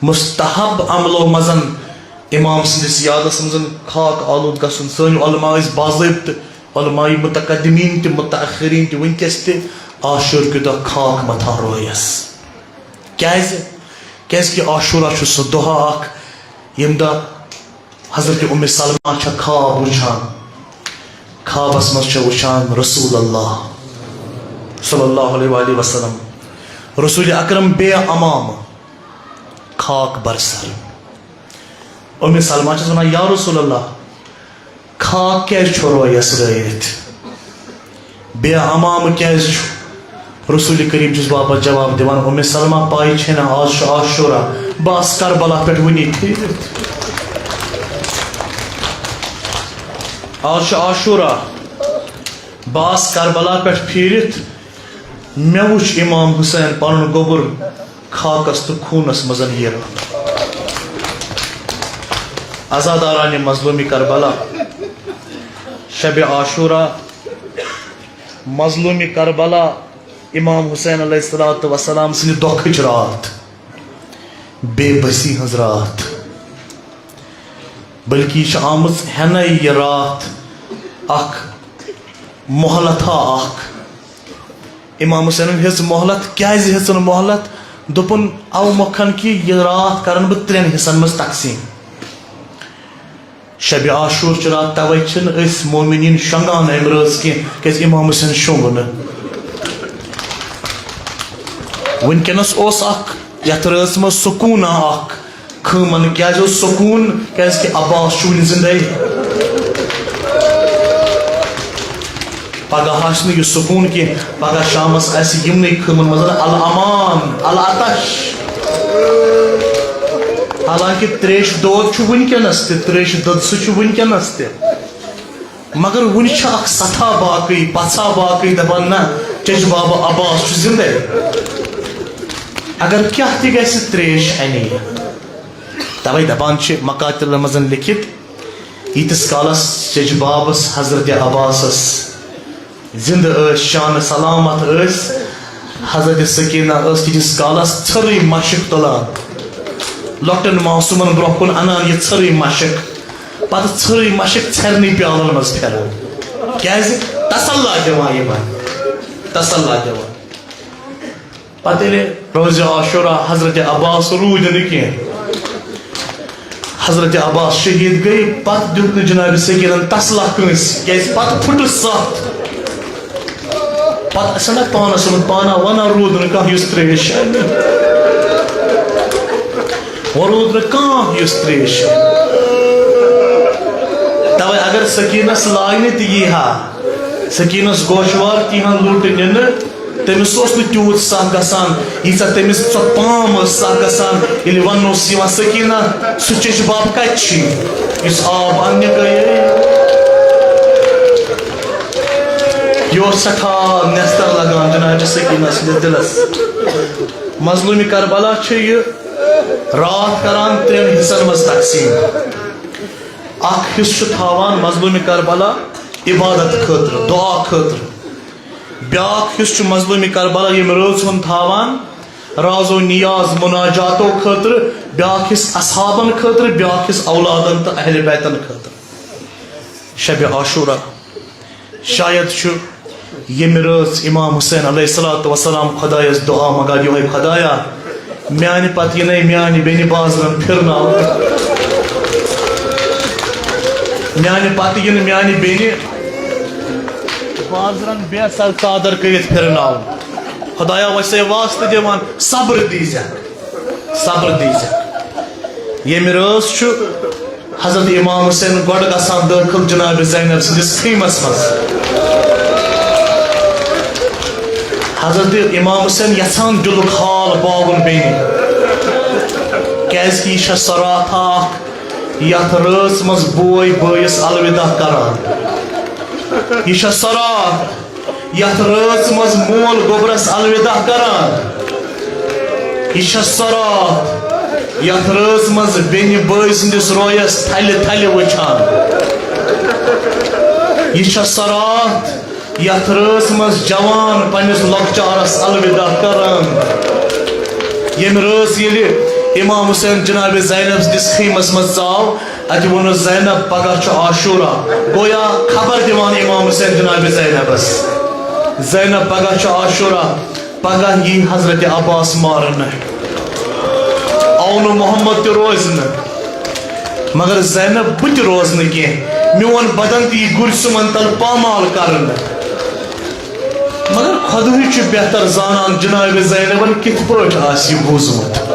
مستحب عملو منٛزن امام سٕنٛدِس یادس منٛزن خاک آلود گژھُن۔ سٲنۍ علماء ٲسۍ باضٲبطہٕ، علماء متقدمین تہِ متأخرین تہِ وٕنکیٚس تہِ عاشور کہِ دۄہ خاک متھان رویس۔ کیازِ؟ کیازِ کہِ عاشورہ چھُ سُہ دۄہ اکھ ییٚمہِ دۄہ حضرت ام سلمہ چھےٚ خواب وٕچھان، خوابس منٛز چھےٚ وٕچھان رسول اللہ صلی اللہ علیہ وآلہ وسلم، رسول اکرم بے امام، خاک برسر۔ ام سلمہ چھس ونان، یا رسول اللہ، خاک کیازِ چھو رویس رٲیِتھ؟ بے امام کیازِ چھُ؟ رسول کریم چھُس واپس جواب دِوان، ام سلمہ، پاے چھے نہ آز چھُ عاشورہ، بہٕ آس کربلا پٮ۪ٹھ وُنی پھیٖرِتھ۔ آز چھُ عاشورہ، بہٕ آس کربلا پٮ۪ٹھ پھیٖرِتھ، مےٚ وُچھ امام حسین پنُن گوٚبُر خاکس تہٕ خوٗنس منٛز ییٖران۔ عزادارانِ مظلومِ کربلا، شبِ عاشورہ، مظلومِ کربلا، امام حسین علیہ الصلوۃ والسلام سٕنٛدِ دۄکھٕچ راتھ، بے بسی ہٕنٛز راتھ، بلکہ یہِ چھِ آمٕژ ہٮ۪نَے یہِ راتھ اکھ مۄہلتھا اکھ۔ امام حسینن ہیٚژ مۄہلت۔ کیازِ ہیٚژٕن مۄہلت؟ دوٚپُن، او مۄکھن کہِ یہِ راتھ کرن بہٕ ترٛٮ۪ن حصن منٛز تقسیٖم۔ شبِ عاشور چہِ راتھ توے چھِنہٕ أسۍ مومنیٖن شۄنٛگان امہِ رٲژ کینٛہہ، کیازِ امام حسین شۄنٛگ نہٕ۔ وٕنکیٚنس اوس اکھ یتھ رٲژ منٛز سکوٗنا اکھ خٲمن۔ کیازِ اوس سکوٗن؟ کیازِ کہِ عباس چھُ وُنہِ زندے۔ پگاہ آسہِ نہٕ یہِ سکوٗن کینٛہہ، پگاہ شامس آسہِ یِمنٕے خٲمن منٛز الامان، العطش۔ حالانکہ تریشہِ دود چھُ وٕنکیٚنس تہِ، تریشہِ دٔدسہٕ چھُ وٕنکیٚنس تہِ۔ مگر وُنہِ چھِ اکھ سطح باقٕے، پژھا باقٕے، دپان، نہ، چچ بابا عباس چھُ زندے۔ اگر کیٛاہ تہِ گژھِ، ترٛیش اَنہِ یہِ۔ توے دپان چھِ مقاتلن منٛز لیکھِتھ، ییٖتِس کالس چچہِ بابس حضرت عباسس زندٕ ٲسۍ، شان سلامت ٲسۍ، حضرت سکینہ ٲس تیٖتِس کالس ژھٔرٕے مشک تُلان، لۄکٹٮ۪ن معصومن برونٛہہ کُن انان یہِ ژھٔرٕے مشک، پتہٕ ژھٔرٕے مشک ژھرنٕے پیالن منٛز پھران۔ کیازِ؟ تسلا دِوان یِمن، تسلا دِوان۔ پتہٕ ییٚلہِ روزِ عاشورہ حضرت عباس روٗدۍ نہٕ کینٛہہ، حضرت عباس شہید گٔے، پتہٕ دیُت نہٕ جناب سکینن تسلا کٲنٛسہِ، کیازِ پتہٕ پھُٹُس ستھ۔ پتہٕ ٲسۍ نہ پانس ووٚنمُت، پانہ ونان، روٗد نہٕ کانٛہہ یُس ترٛیش اَنہِ۔ وۄنۍ روٗد نہٕ کانٛہہ یُس ترٛیش اَنہِ۔ توے اگر سکینس لاینہٕ تہِ یی ہا، سکینس گوشوار تہِ ہن لوٚٹ نِنہٕ، تٔمِس اوس نہٕ تیوٗت سکھ گژھان، ییٖژاہ تٔمِس سۄ پام ٲس سکھ گژھان، ییٚلہِ وننہٕ اوس یِوان، "سکینہ، سُہ چچہِ بب کتہِ چھُے، یُس آب اننہِ گٔیے؟" یہِ اوس سٮ۪ٹھاہ نٮ۪ستر لگان جناب سکینہ سٕنٛدِس دِلس۔ مظلوم کربلا چھُ یہِ راتھ کران ترٛٮ۪ن حصن منٛز تقسیٖم۔ اکھ حصہٕ چھُ تھاوان مظلوم کربلا عبادت خٲطرٕ، دعا خٲطرٕ۔ بیاکھ حصہٕ چھُ مظلوم کربلا ییٚمہِ رٲژ ہُنٛد تھاوان راز و نیاز مناجاتو خٲطرٕ، بیاکھ حصہٕ اصحابن خٲطرٕ، بیاکھ حصہٕ اولادن تہٕ اہل بیتن خٲطرٕ۔ شب عاشورہ شاید چھُ ییٚمہِ رٲژ امام حسین علیہ الصلوۃ والسلام خۄدایس دعا منٛگان، یِہوٚے، "خۄدایا، میانہِ پتہٕ یِنَے میانہِ بیٚنہِ بازرن پھِرناونہٕ۔ میانہِ پتہٕ یِنہٕ میانہِ بیٚنہِ بازرن بے سر ژادر کٔرِتھ پھِرناونہٕ۔ خۄدایا، وۄنۍ چھسے واسطہٕ دِوان، صبر دیٖزٮ۪کھ، صبر دیٖزٮ۪کھ۔" ییٚمہِ رٲژ چھُ حضرت امام حسین گۄڈٕ گژھان دٲخل جناب زینب سٕنٛدِس خیمس منٛز۔ حضرت امام حسین یژھان دِلُک حال باوُن بیٚنہِ، کیازِ کہِ یہِ چھےٚ سۄ راتھا اکھ، یتھ رٲژ منٛز بوے بٲیِس الوداع کران۔ یہِ چھےٚ سۄ راتھ، یتھ رٲژ منٛز مول گوٚبرس الوداع کران۔ یہِ چھےٚ سۄ راتھ، یتھ رٲژ منٛز بیٚنہِ بٲے سٕنٛدِس رویس تھلہِ تھلہِ وٕچھان۔ یہِ چھےٚ سۄ راتھ، یتھ رٲژ منٛز جوان پننِس لۄکچارس الوداع کران۔ ییٚمہِ رٲژ ییٚلہِ امام حسین جناب زینب سٕنٛدِس خیمس منٛز ژاو، اتہِ ووٚنُس، "زینب، پگاہ چھُ عاشورہ۔" گویا خبر دِوان امام حسین جناب زینبس، "زینب، پگاہ چھُ عاشورہ، پگاہ یی حضرت عباس مارنہٕ۔ آو نہٕ محمد تہِ روزنہٕ، مگر زینب، بہٕ تہِ روزنہٕ کینٛہہ۔ میون بدن تہِ یی گُرۍ سُمن تل پامال کرنہٕ۔" مگر خۄدہٕے چھُ بہتر زانان جناب زینبن کِتھ پٲٹھۍ آسہِ یہِ بوٗزمُت،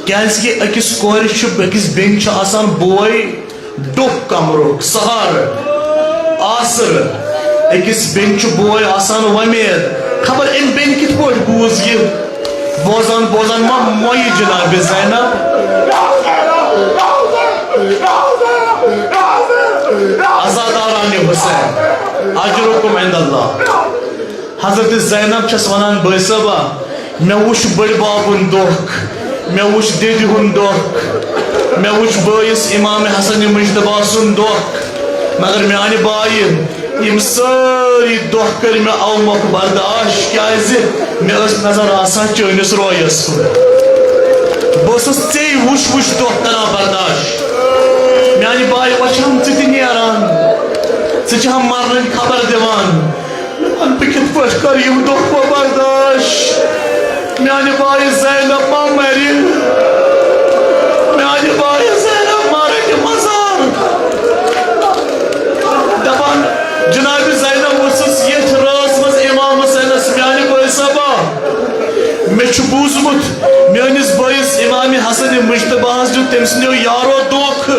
کیازِ کہِ أکِس کورِ چھُ، أکِس بیٚنہِ چھُ آسان بوے ڈوٚکھ کمرُک سہارٕ، آسرٕ۔ أکِس بیٚنہِ چھُ بوے آسان وۄمید۔ خبر أمۍ بیٚنہِ کِتھ پٲٹھۍ بوٗز یہِ؟ بوزان بوزان ما مۄیہِ جناب زینب؟ عزاداران حسین، اجرکم عند اللہ۔ حضرت زینب چھس ونان، بٲے صٲبا، مےٚ وُچھ بٔڈۍ بابُن دۄکھ، مےٚ وُچھ دٮ۪دِ ہُنٛد دۄکھ، مےٚ وُچھ بٲیِس امام حسن مجتبیٰ سُنٛد دۄکھ، مگر میانہِ بایہِ، یِم سٲری دۄکھ کٔرۍ مےٚ اَوٕ مۄکھٕ برداش، کیازِ مےٚ ٲس نظر آسان چٲنِس رویس کُن۔ بہٕ ٲسٕس ژےٚ وُچھ وُچھ دۄکھ کران برداش۔ میانہِ بایہِ وۄنۍ چھَم ژٕ تہِ نیران، ژٕ چھَم مرنٕچ خبر دِوان۔ مےٚ ووٚن، بہٕ کِتھ پٲٹھۍ کرٕ یِم دۄکھ وۄکھ برداش؟ میانہِ بایہِ زینب ما مرِ؟ میانہِ بایہِ زینب ما رٹہِ مزار؟ دپان، جناب زینب ؤژھٕس ییٚتھۍ رٲژ منٛز امام حسینس، میانہِ بٲے صٲبا، مےٚ چھُ بوٗزمُت، میٲنِس بٲیِس امام حسن مجتبیٰ ہس دیُت تٔمۍ سٕنٛدیو یارو دھوکہٕ۔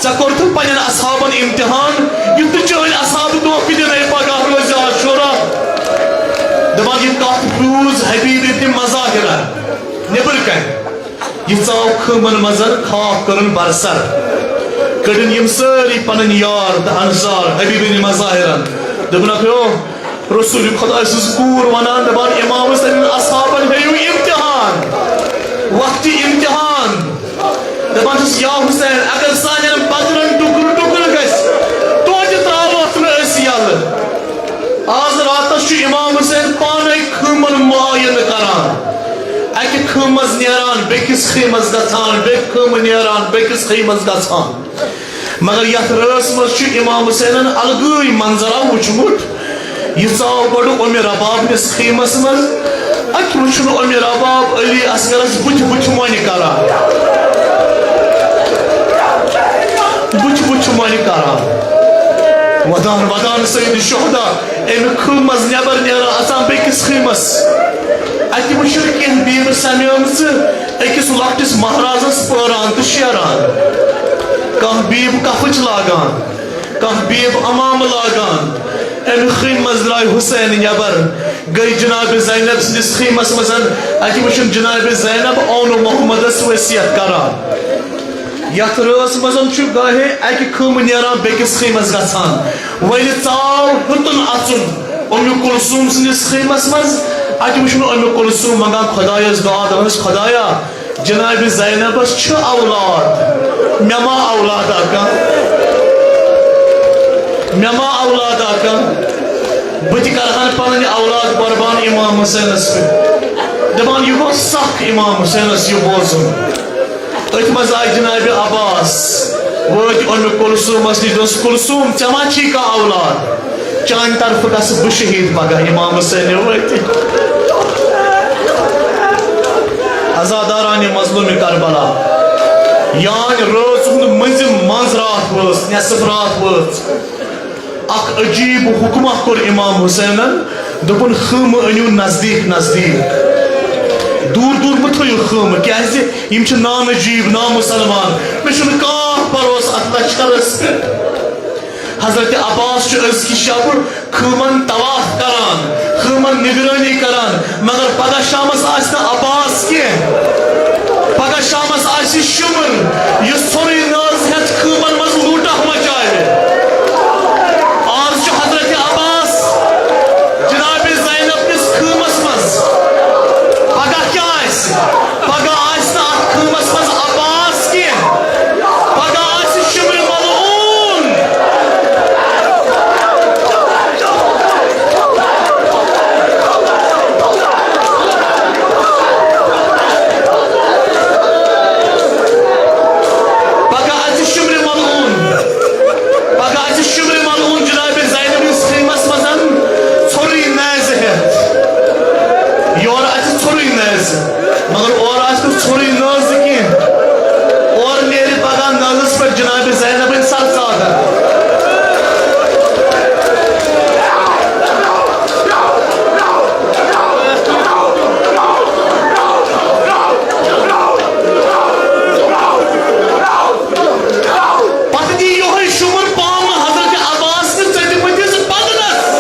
ژےٚ کوٚرتھٕ پننٮ۪ن اصحابن امتحان، یُتھ نہٕ چٲنۍ اصحاب دھوکہٕ دِنَے پگاہ روزِ عاشورہ۔ دپان، یہِ کتھ بوٗز حبیب ابن مظاہرن نیبر کنہِ۔ یہِ ژاو خۭمن منٛز، خاک کٔرٕن برسر۔ کٔڑٕن یِم سٲری پنٕنۍ یار تہٕ انصار حبیب ابن مظاہرن۔ دوٚپنکھ، ہیو، رسول خداے سٕنٛز کوٗر ونان، دپان، امام حسینن اصحابن ہیٚیِو امتحان۔ دپان چھُس، یا حسین، اگر سانٮ۪ن بدرن ٹُکرٕ ٹُکرٕ گژھِ، توتہِ ترٛاوہوکھ نہٕ أسۍ یَلہٕ۔ آز راتس چھُ امام حسین پانے خیمن معاینہٕ کران، اکہِ خیمہٕ منٛز نیران، بیٚکِس خیمس گژھان، بیٚکہِ خیمہٕ نیران، بیٚکِس خیمس گژھان۔ مگر یتھ رٲژ منٛز چھُ امام حسینن الگٕے منظرا وُچھمُت۔ یہِ ژاو گۄڈٕ اُمہِ رباب نِس خیمس منٛز۔ اتہِ وُچھُن اُمہِ رباب علی اصغرس بُتھِ بُتھِ مۄنہِ کران۔ بُتھِ بُتھِ مۄنہِ کران۔ ودان ودان سید شہدا امہِ خیمہٕ منٛز نٮ۪بر نیران، اژان بیٚکِس خیمس۔ اتہِ وُچھُن کینٛہہ بیبہٕ سمیمژٕ أکِس لۄکٹِس مہرازس پٲران تہٕ شیران۔ کانٛہہ بیٖب کفٕچ لاگان، کانٛہہ بیٖب عمامہٕ لاگان۔ امہِ خیمہٕ منٛز درٛاے حسین نٮ۪بر، گٔے جناب زینب سٕنٛدِس خیمس منٛز۔ اتہِ وُچھُن جناب زینب اونو محمدس وصیت کران۔ یتھ رٲژ منٛز چھُ گاہے اکہِ خیمہٕ نیران بیٚکِس خیمس گژھان۔ وۄنۍ ژاو ہیوٚتُن اژُن اُمہِ کلثوم سٕنٛدِس خیمس منٛز۔ اتہِ وُچھُن اُمہِ کلثوم منٛگان خۄدایس دعا، دپان ٲس، خۄدایا، جناب زینبس چھُ اولاد، مےٚ ما اولادا کانٛہہ؟ مےٚ ما اولادا کانٛہہ؟ بہٕ تہِ کرہن پنٕنۍ اولاد قربان امام حسینس پٮ۪ٹھ۔ دپان، یہِ گوٚو سخ امام حسینس یہِ بوزُن۔ أتھۍ منٛز آے جناب عباس، وٲتۍ اُمہِ کلثومس نِش، دوٚپُس، کلثوم، ژےٚ ما چھی کانٛہہ اولاد؟ چانہِ طرفہٕ گژھٕ بہٕ شہید پگاہ امام حسین وٲتِتھ۔ عزاداران مظلوم کربلا، یانۍ رٲژ ہُنٛد مٔنٛزِم منٛز راتھ وٲژ، نٮ۪صٕف راتھ وٲژ۔ اکھ عجیب حکمہ کوٚر امام حسینن، دوٚپُن، خیمہٕ أنِو نزدیٖک نزدیٖک، دوٗر دوٗر مہٕ تھٲیِو خیمہٕ، کیازِ یِم چھِ نانجیٖب، نامسلمان، مےٚ چھُنہٕ کانٛہہ بھروسہٕ اتھ لشکرس پٮ۪ٹھ۔ حضرت عباس چھُ أزکہِ شبہٕ خیمن طواف کران، خیمن نگرٲنی کران، مگر پگاہ شامس آسہِ نہٕ عباس کینٛہہ۔ پگاہ شامس آسہِ شُمر، یُس ژھورُے نٲز ہٮ۪تھ خیمن منٛز لوٗٹاہ مچاوِ۔ آز چھُ حضرت عباس جناب زینب کِس خیمس منٛز۔ پگاہ کیٛاہ آسہِ؟ پگاہ آسہِ نہٕ اتھ خیمس منٛز عباس کینٛہہ۔ پگاہ آسہِ شُمرِ ملعون۔ پگاہ آسہِ شُمرِ ملعون۔ پگاہ آسہِ شُمرِ ملعون جناب زینب ہٕنٛدِس خیمس منٛز ژھورُے نیزٕ ہٮ۪تھ۔ یورٕ آسہِ ژھورُے نیزٕ۔ مگر اورٕ آسہِ نہٕ ژھورُے نٲزٕ کینٛہہ۔ اورٕ نیرِ پگاہ نٲزَس پٮ۪ٹھ جناب زینبٕنۍ سر ژادر۔ پتہٕ دی یِہوٚے شُمر پامہٕ حضرت عباس نہِ ژٔٹِمٕتِس بدنس۔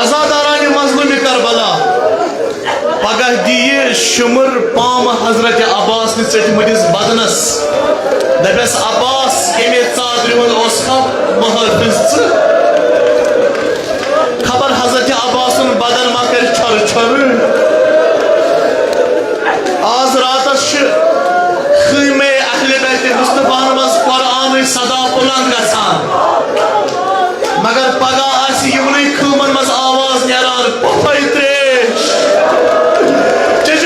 عزادارانِ مظلومِ کربلا، پگاہ دِیہِ شُمر پامہٕ حضرت عباس نہِ ژٔٹمٕتِس بدنس۔ دپٮ۪س، عباس، کمے ژادرِ ہُنٛد اوسکھا محافظ ژٕ؟ خبر حضرت عباسُن بدن ما کرِ چھۄرٕ چھۄرٕ۔ آز راتس چھِ خیمے اہل بیت مصطفیٰ ہن منٛز قرآنٕچ صدا بلند گژھان۔ مگر پگاہ آسہِ یِمنٕے خیمن منٛز آواز نیران، پۄپھے تریش۔ ژےٚ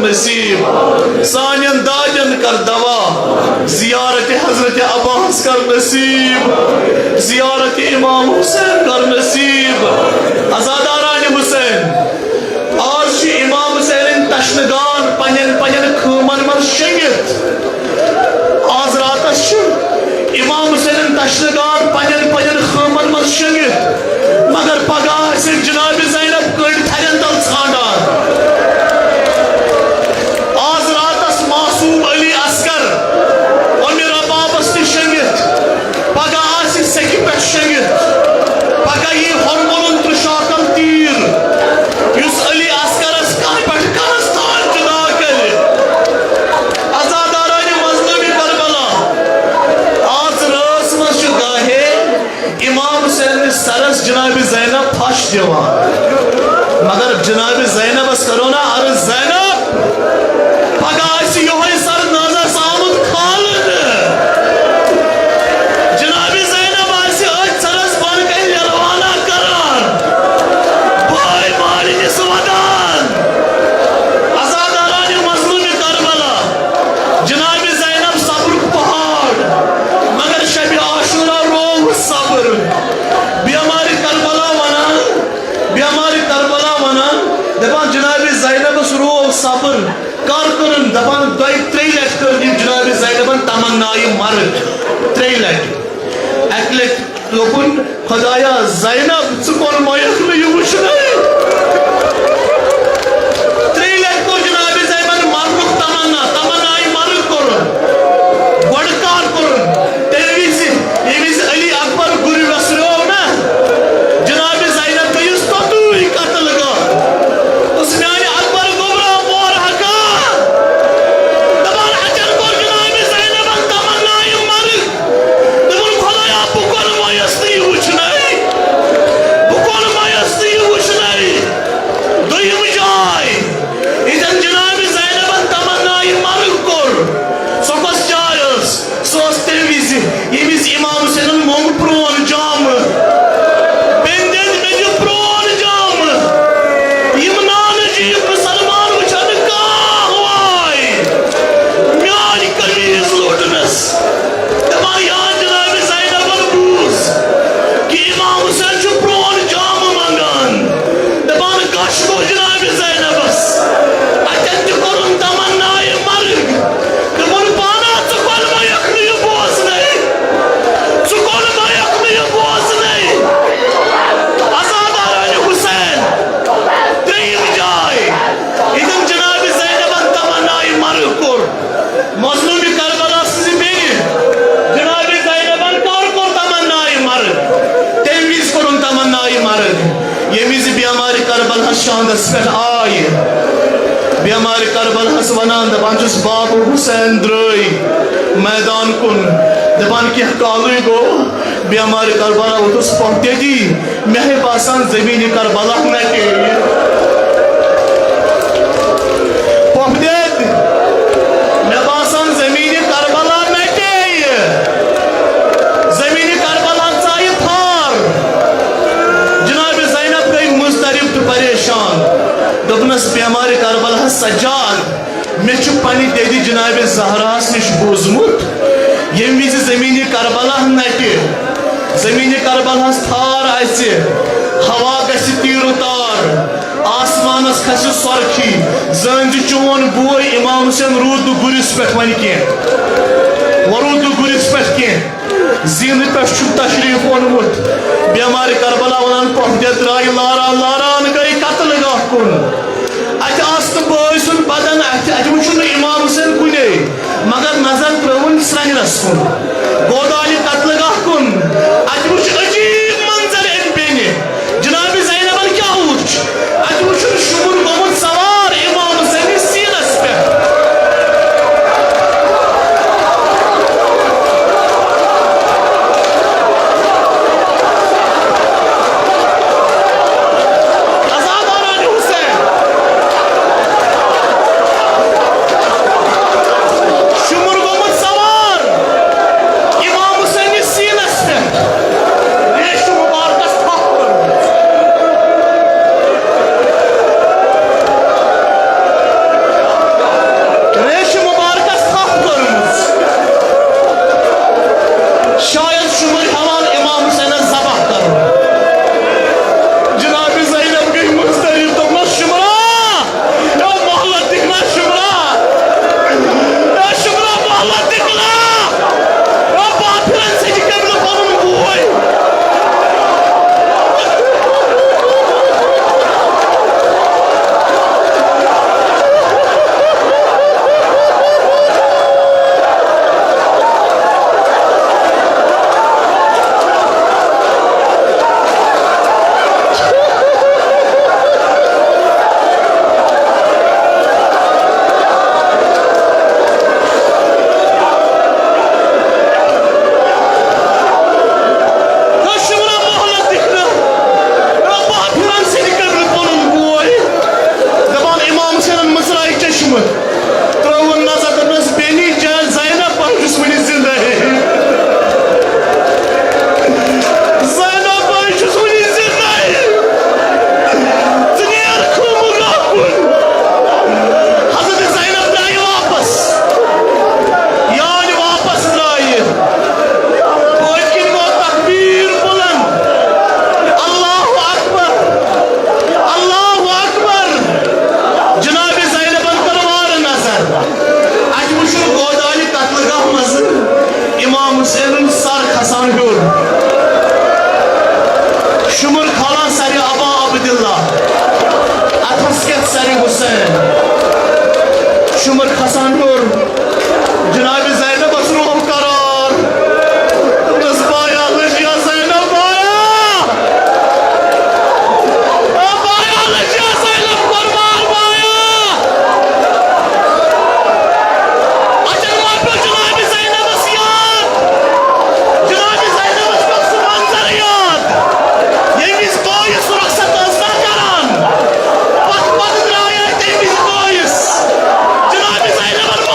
نصیب۔ سانٮ۪ن دادٮ۪ن کر دوا۔ زیارت حضرت عباس کر نصیب۔ زیارت امام حسین کر نصیب۔ عزاداران حسین، آز چھِ امام حسینٕنۍ تشنہٕ گان پننٮ۪ن پننٮ۪ن خۭمن منٛز شٔنگِتھ۔ آز راتس چھِ امام حسینٕنۍ تشنہٕ گان پننٮ۪ن پننٮ۪ن خۭمن منٛز شٔنگِتھ، مگر پگاہ آسہِ جناب زینب کٔنڈۍ تھرٮ۪ن تل ژھانڈان۔ آز راتس معصوم علی اصغر امہِ ربابس نِش شٔنگِتھ، پگاہ آسہِ سیٚکہِ پٮ۪ٹھ شٔنگِتھ، پگاہ یی ہۄرمُلُن تہٕ شاکل تیٖر، یُس علی اصغرس کتھ پٮ۪ٹھ کنس تام جدا کرِ۔ عزادارانِ مظلومِ کربلا، آز رٲژ منٛز چھُ گاہے امام حسین نِس سرس جناب زینب پھش دِوان۔ مگر جناب زینبس کرو نا عرض، زینب، پگاہ آسہِ یِہوٚے سر نازس آمُت کھالنہٕ۔ جناب زینب آسہِ أتھۍ سرس بۄنہٕ کنہِ لِلوانہ کران، بٲے مالِنِس ودان۔ عزادارانِ مظلومِ کربلا، جناب زینب صبرُک پہاڑ، مگر شبِ عاشورہ روو صبر۔ بیمارِ کربلا ونان، بیمارِ کربلا ونان، دپان جناب زینبس روو صبر۔ کر کٔرٕن؟ دپان دۄیہِ ترٛیٚیہِ لٹہِ کٔر أمۍ جناب زینبن تمنایہِ مرگ۔ ترٛیٚیہِ لٹہِ۔ اکہِ لٹہِ دوٚپُن، خدایا زینب، ژٕ کون مۄیکھ نہٕ یہِ وٕچھنَے؟ ترٛیٚیہِ لٹہِ کوٚر جناب زینبن مرنُک تمنا، تمنایہِ مرگ کوٚرُن۔ گۄڈٕ کر کوٚرُن؟ تَمہِ وِزِ، ییٚمہِ وِزِ علی اکبر گُرِ وٮ۪سریو نا، جناب زینب گٔیَس توٚتُے قتل گاہ۔ دوٚپُس، میانہِ اکبر گوٚبرا مور حقا۔ دپان اَتٮ۪ن کوٚر جناب زینبن تمنایہِ مرگ۔ دوٚپُن، خدایا، بہٕ کون مۄیس نہٕ یہِ وٕچھنَے۔ بہٕ کون مۄیس نہٕ یہِ وٕچھنَے۔ دوٚیِم جاے، ییٚتٮ۪ن جناب زینبن تمنایہِ مرگ کوٚر، سۄ کۄس جاے ٲس؟ سۄ ٲس تَمہِ وِزِ، ییٚمہِ وِزِ امام حسینن موٚنگ پرون جامہٕ۔ بیٚنہِ دِژ مےٚ دِ پرون جامہٕ۔ یِم نانہٕ جی، یِم مسلمان وٕچھن نہٕ کانٛہہ واے۔ میٲنۍ قمیٖض لوٚٹنس۔ دپان یا جناب زینبن بوٗز کہِ امام حسین چھُ پرون جامہٕ منگان۔ دپان غش گوٚو جناب زینبس۔ اتٮ۪ن تہِ کوٚرُن تمنایہِ مرگ۔ دوٚپُن پانا، ژٕ کون مۄیکھ نہٕ یہِ بوزنَے؟ ژٕ کون مۄیکھ نہٕ یہِ بوزنَے؟ عزادارانِ حسین، ترٛیٚیِم جاے، ییٚتٮ۪ن جناب زینبن تمنایہِ مرگ کوٚر۔ مظلومِ کربلا سٕنٛزِ بیٚنہِ جناب زینبن کر کوٚر تمنایہِ مرگ؟ تَمہِ وِزِ کوٚرُن تمنایہِ مرگ، ییٚمہِ وِزِ بیمارِ کربلاہس شاندس پٮ۪ٹھ آیہِ۔ بیمارِ کربلاہس ونان، دپان چھُس، بابُ حسین درٛٲے میدان کُن۔ دپان کینٛہہ کالٕے گوٚو، بیمارِ کربلا ووتُس پۄپھتیتی، مےٚ ہے باسان زمینِ کربلا نٹے۔ پۄپھتیت، مےٚ باسان زمینِ کربلا نٹے۔ زمینِ کربلا ژایہِ تھار۔ جناب زینب گٔے مضطرب تہٕ پریشان۔ دوٚپنس، بیمارِ کربلاہس سجاد، مےٚ چھُ پننہِ دٮ۪دِ جناب زہراہس نِش بوٗزمُت، ییٚمہِ وِزِ زمینِ کربلا نٹہِ، زمینِ کربلاہس تھار اژِ، ہوا گژھِ تیٖرٕ تار، آسمانس کھسہِ سۄرخی، زٲنۍ زِ چون بوے امام حسین روٗد نہٕ گُرِس پٮ۪ٹھ وۄنۍ کینٛہہ، وۄنۍ روٗد نہٕ گُرِس پٮ۪ٹھ کینٛہہ۔ زینہٕ پٮ۪ٹھ چھُ تشریف اونمُت۔ بیمارِ کربلا ونان، پۄپھتیت درٛایہِ لاران لاران گٔے قتل گاہ کُن۔ اتہِ آس نہٕ بٲے سُنٛد بدن اتھِ، اتہِ وُچھُن نہٕ امام حسین کُنے، مگر نظر ترٲوٕن سرٛنٮ۪س کُن۔ گودالہِ قتل گاہ کُن۔ اتہِ وُچھ عجیب منظر أمۍ بیٚنہِ۔ جناب زینبن کیٛاہ وُچھ؟ اتہِ وُچھُن شُمُر گوٚمُت سوار امام حسینس سیٖنس پٮ۪ٹھ۔ عزادارانِ حسین۔ شُمُر گوٚمُت سوار امام حسینس سیٖنس پٮ۪ٹھ۔ شُمر کھسان ہیوٚر۔ جناب زینبس روح قرار۔ دوٚپنس، "بایا، لٔجیا زینب، بایا۔ آ، بایا، لٔجیا زینب، قربان، بایا۔" اچھا، ما پیوٚو جناب زینبس یاد؟ جناب زینبس پیوٚو سُہ منظر یاد، ییٚمہِ وِزِ قٲیِص رۄخصت ٲس نا کران۔ پتہٕ، پتہٕ درٛایے تَمہِ وِزِ قٲیِص۔ جناب زینبن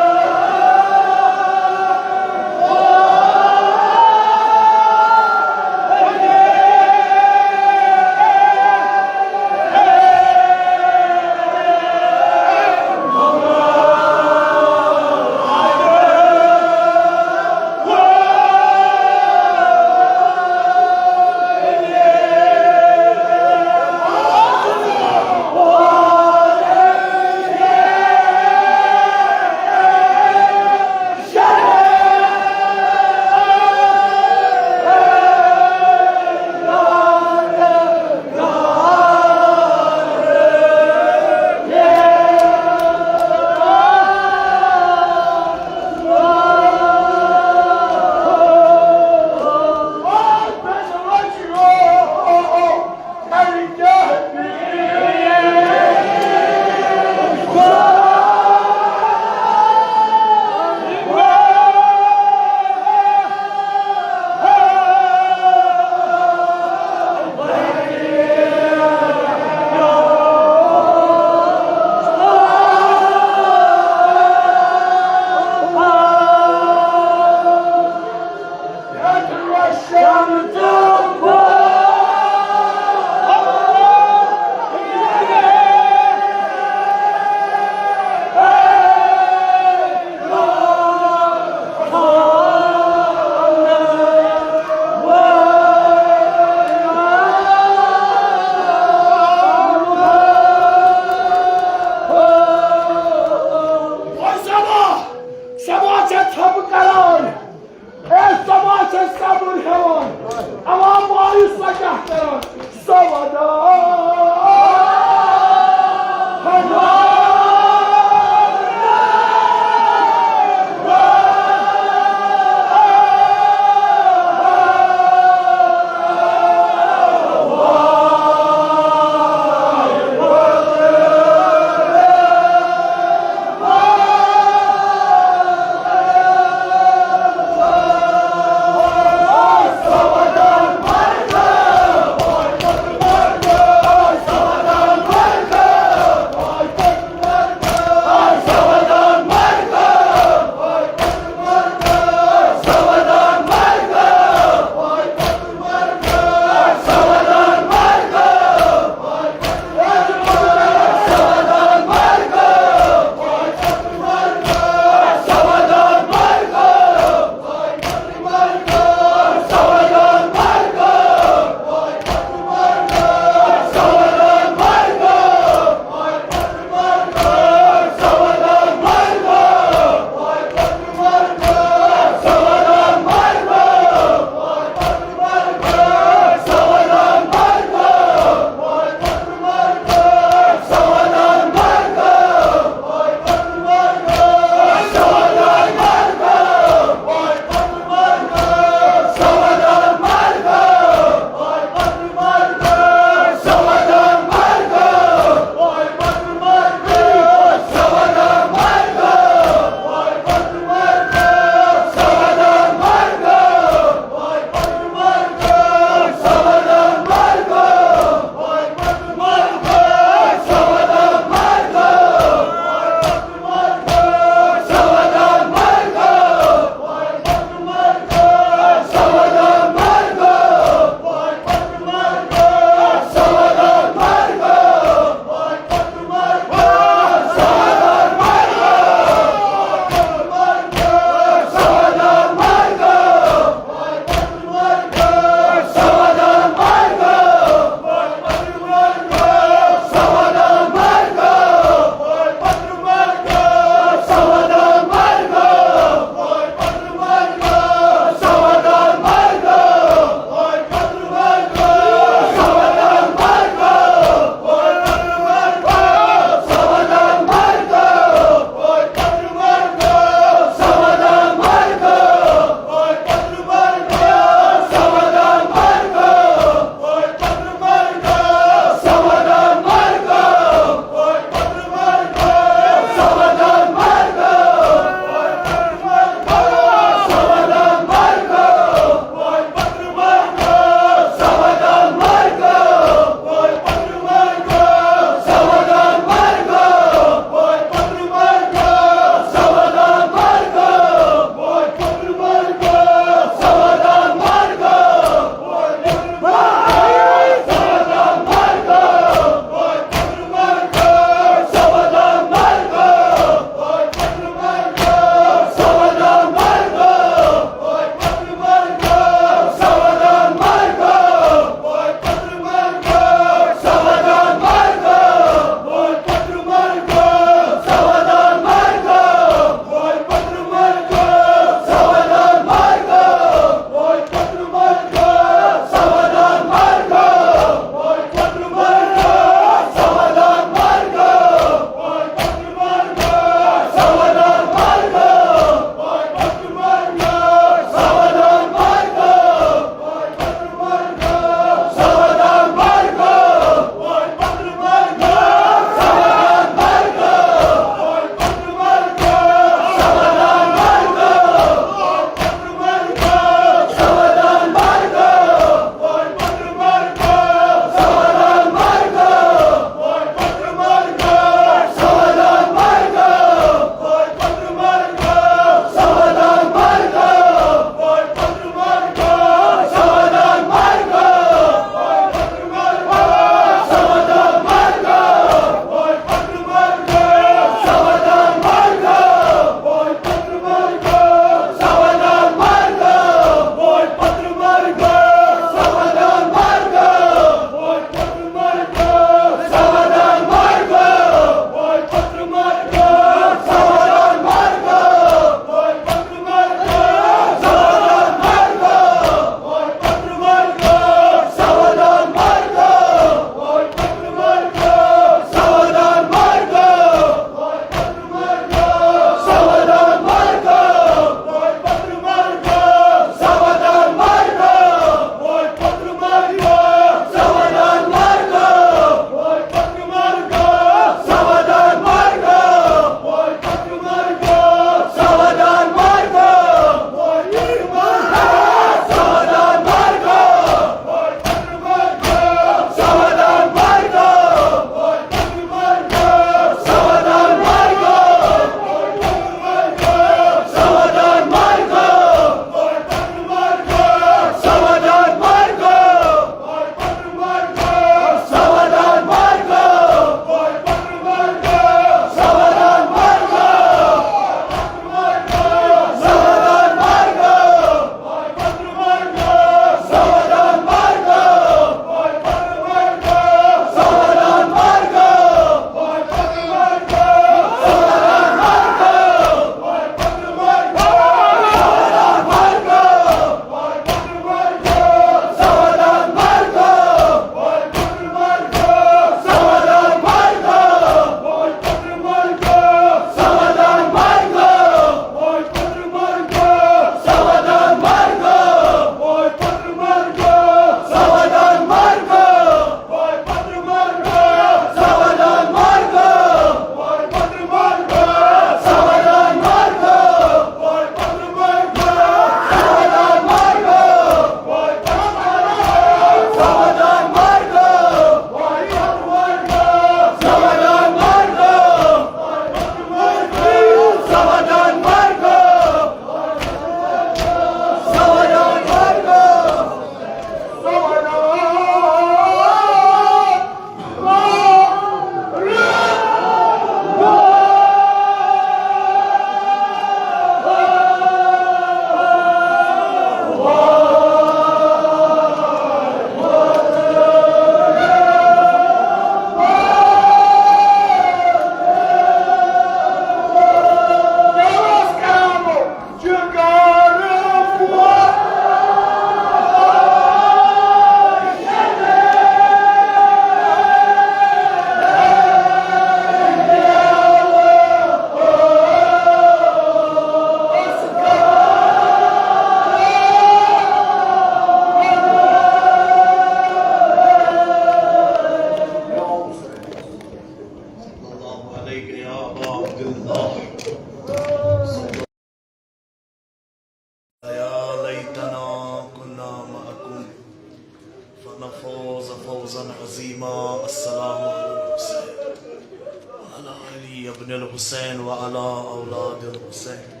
الحسين وعلى أولاد الحسين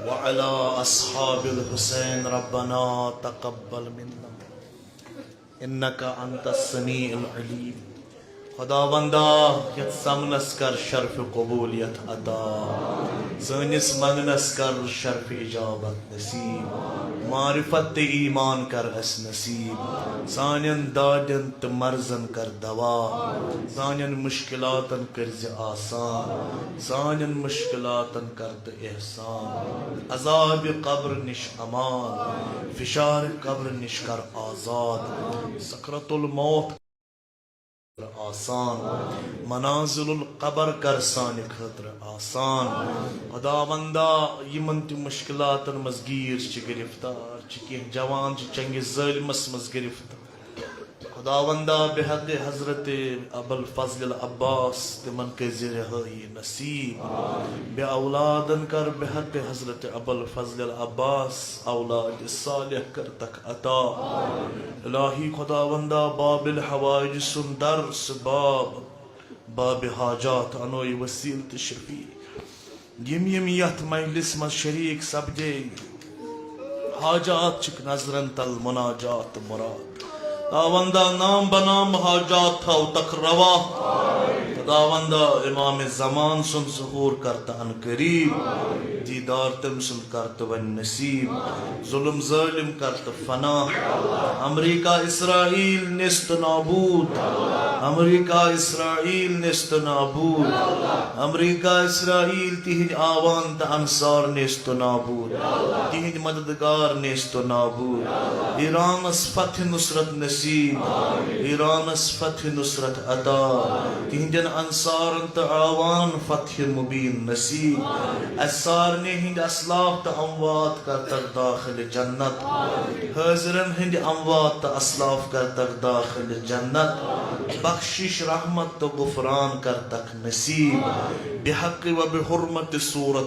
وعلى أصحاب الحسين، ربنا تقبل منا إنك أنت السميع العليم۔ خداوندا، یتھ زمنس کر شرف قبولیت عطا، سٲنِس منگنس کر شرف اجابت نصیب، معرفت تہٕ ایمان کر اسہِ نصیب، سانٮ۪ن دادٮ۪ن تہٕ مرضن کر دوا، سانٮ۪ن مشکلاتن کٔرۍ زِ آسان، سانٮ۪ن مشکلاتن کر تہٕ احسان، عذاب قبر نِش امان، فشار قبر نِش کر آزاد، سکرت الموت آسان، منازل القبر کر سانہِ خٲطرٕ آسان۔ خداوندا، یِمن تہِ مشکلاتن منٛز گیٖر چھِ گرفتار، چھِ کینٛہہ جوان چھِ چنگہِ ظٲلمس منٛز گرفتار۔ خداوندا، بحق حضرت ابوالفضل العباس تِمن کٔرۍ زِ رہٲیی نصیب۔ بے اولادن کر بحق حضرت ابوالفضل العباس اولاد صالح کر تک عطا۔ الہی خداوندا، باب الحوائج سُنٛد درس باب، باب حاجات انوے وسیل تہٕ شفیع۔ یِم یِم یتھ مجلس منٛز شریک سپدے، حاجات چھِکھ نظرن تل، مناجات تہٕ مراد۔ خداوندا، نام بنام حاجات تھاو تک روا۔ خداوندا، امام زمان سُنٛد ظہور کر تہٕ عن قریب، دیدار تٔمۍ سُنٛد کر تہٕ وۄنۍ نصیب، ظلم ظٲلم کر تہٕ فنا۔ امریکہ اسرائیل نیست نابود، امریکہ اسرائیل نیست نابود، امریکہ اسرائیل تِہنٛدۍ آوان تہٕ انصار نیست نابود، تِہنٛدۍ مددگار نیست نابود۔ ایرانس فتح نصرت نصیب، ایرانس فتح نصرت عطا، تِہنٛدٮ۪ن انصارن تہٕ آوان فتح مبین نصیب۔ اسہِ سارنٕے ہٕنٛدۍ اسلاف تہٕ اموات کر تک داخل جنت، حاضرن ہٕنٛدۍ اموات تہٕ اسلاف کر تک داخل جنت، بخشش رحمت تہٕ غفران کر تک نصیب، بحق و بحرمت سورت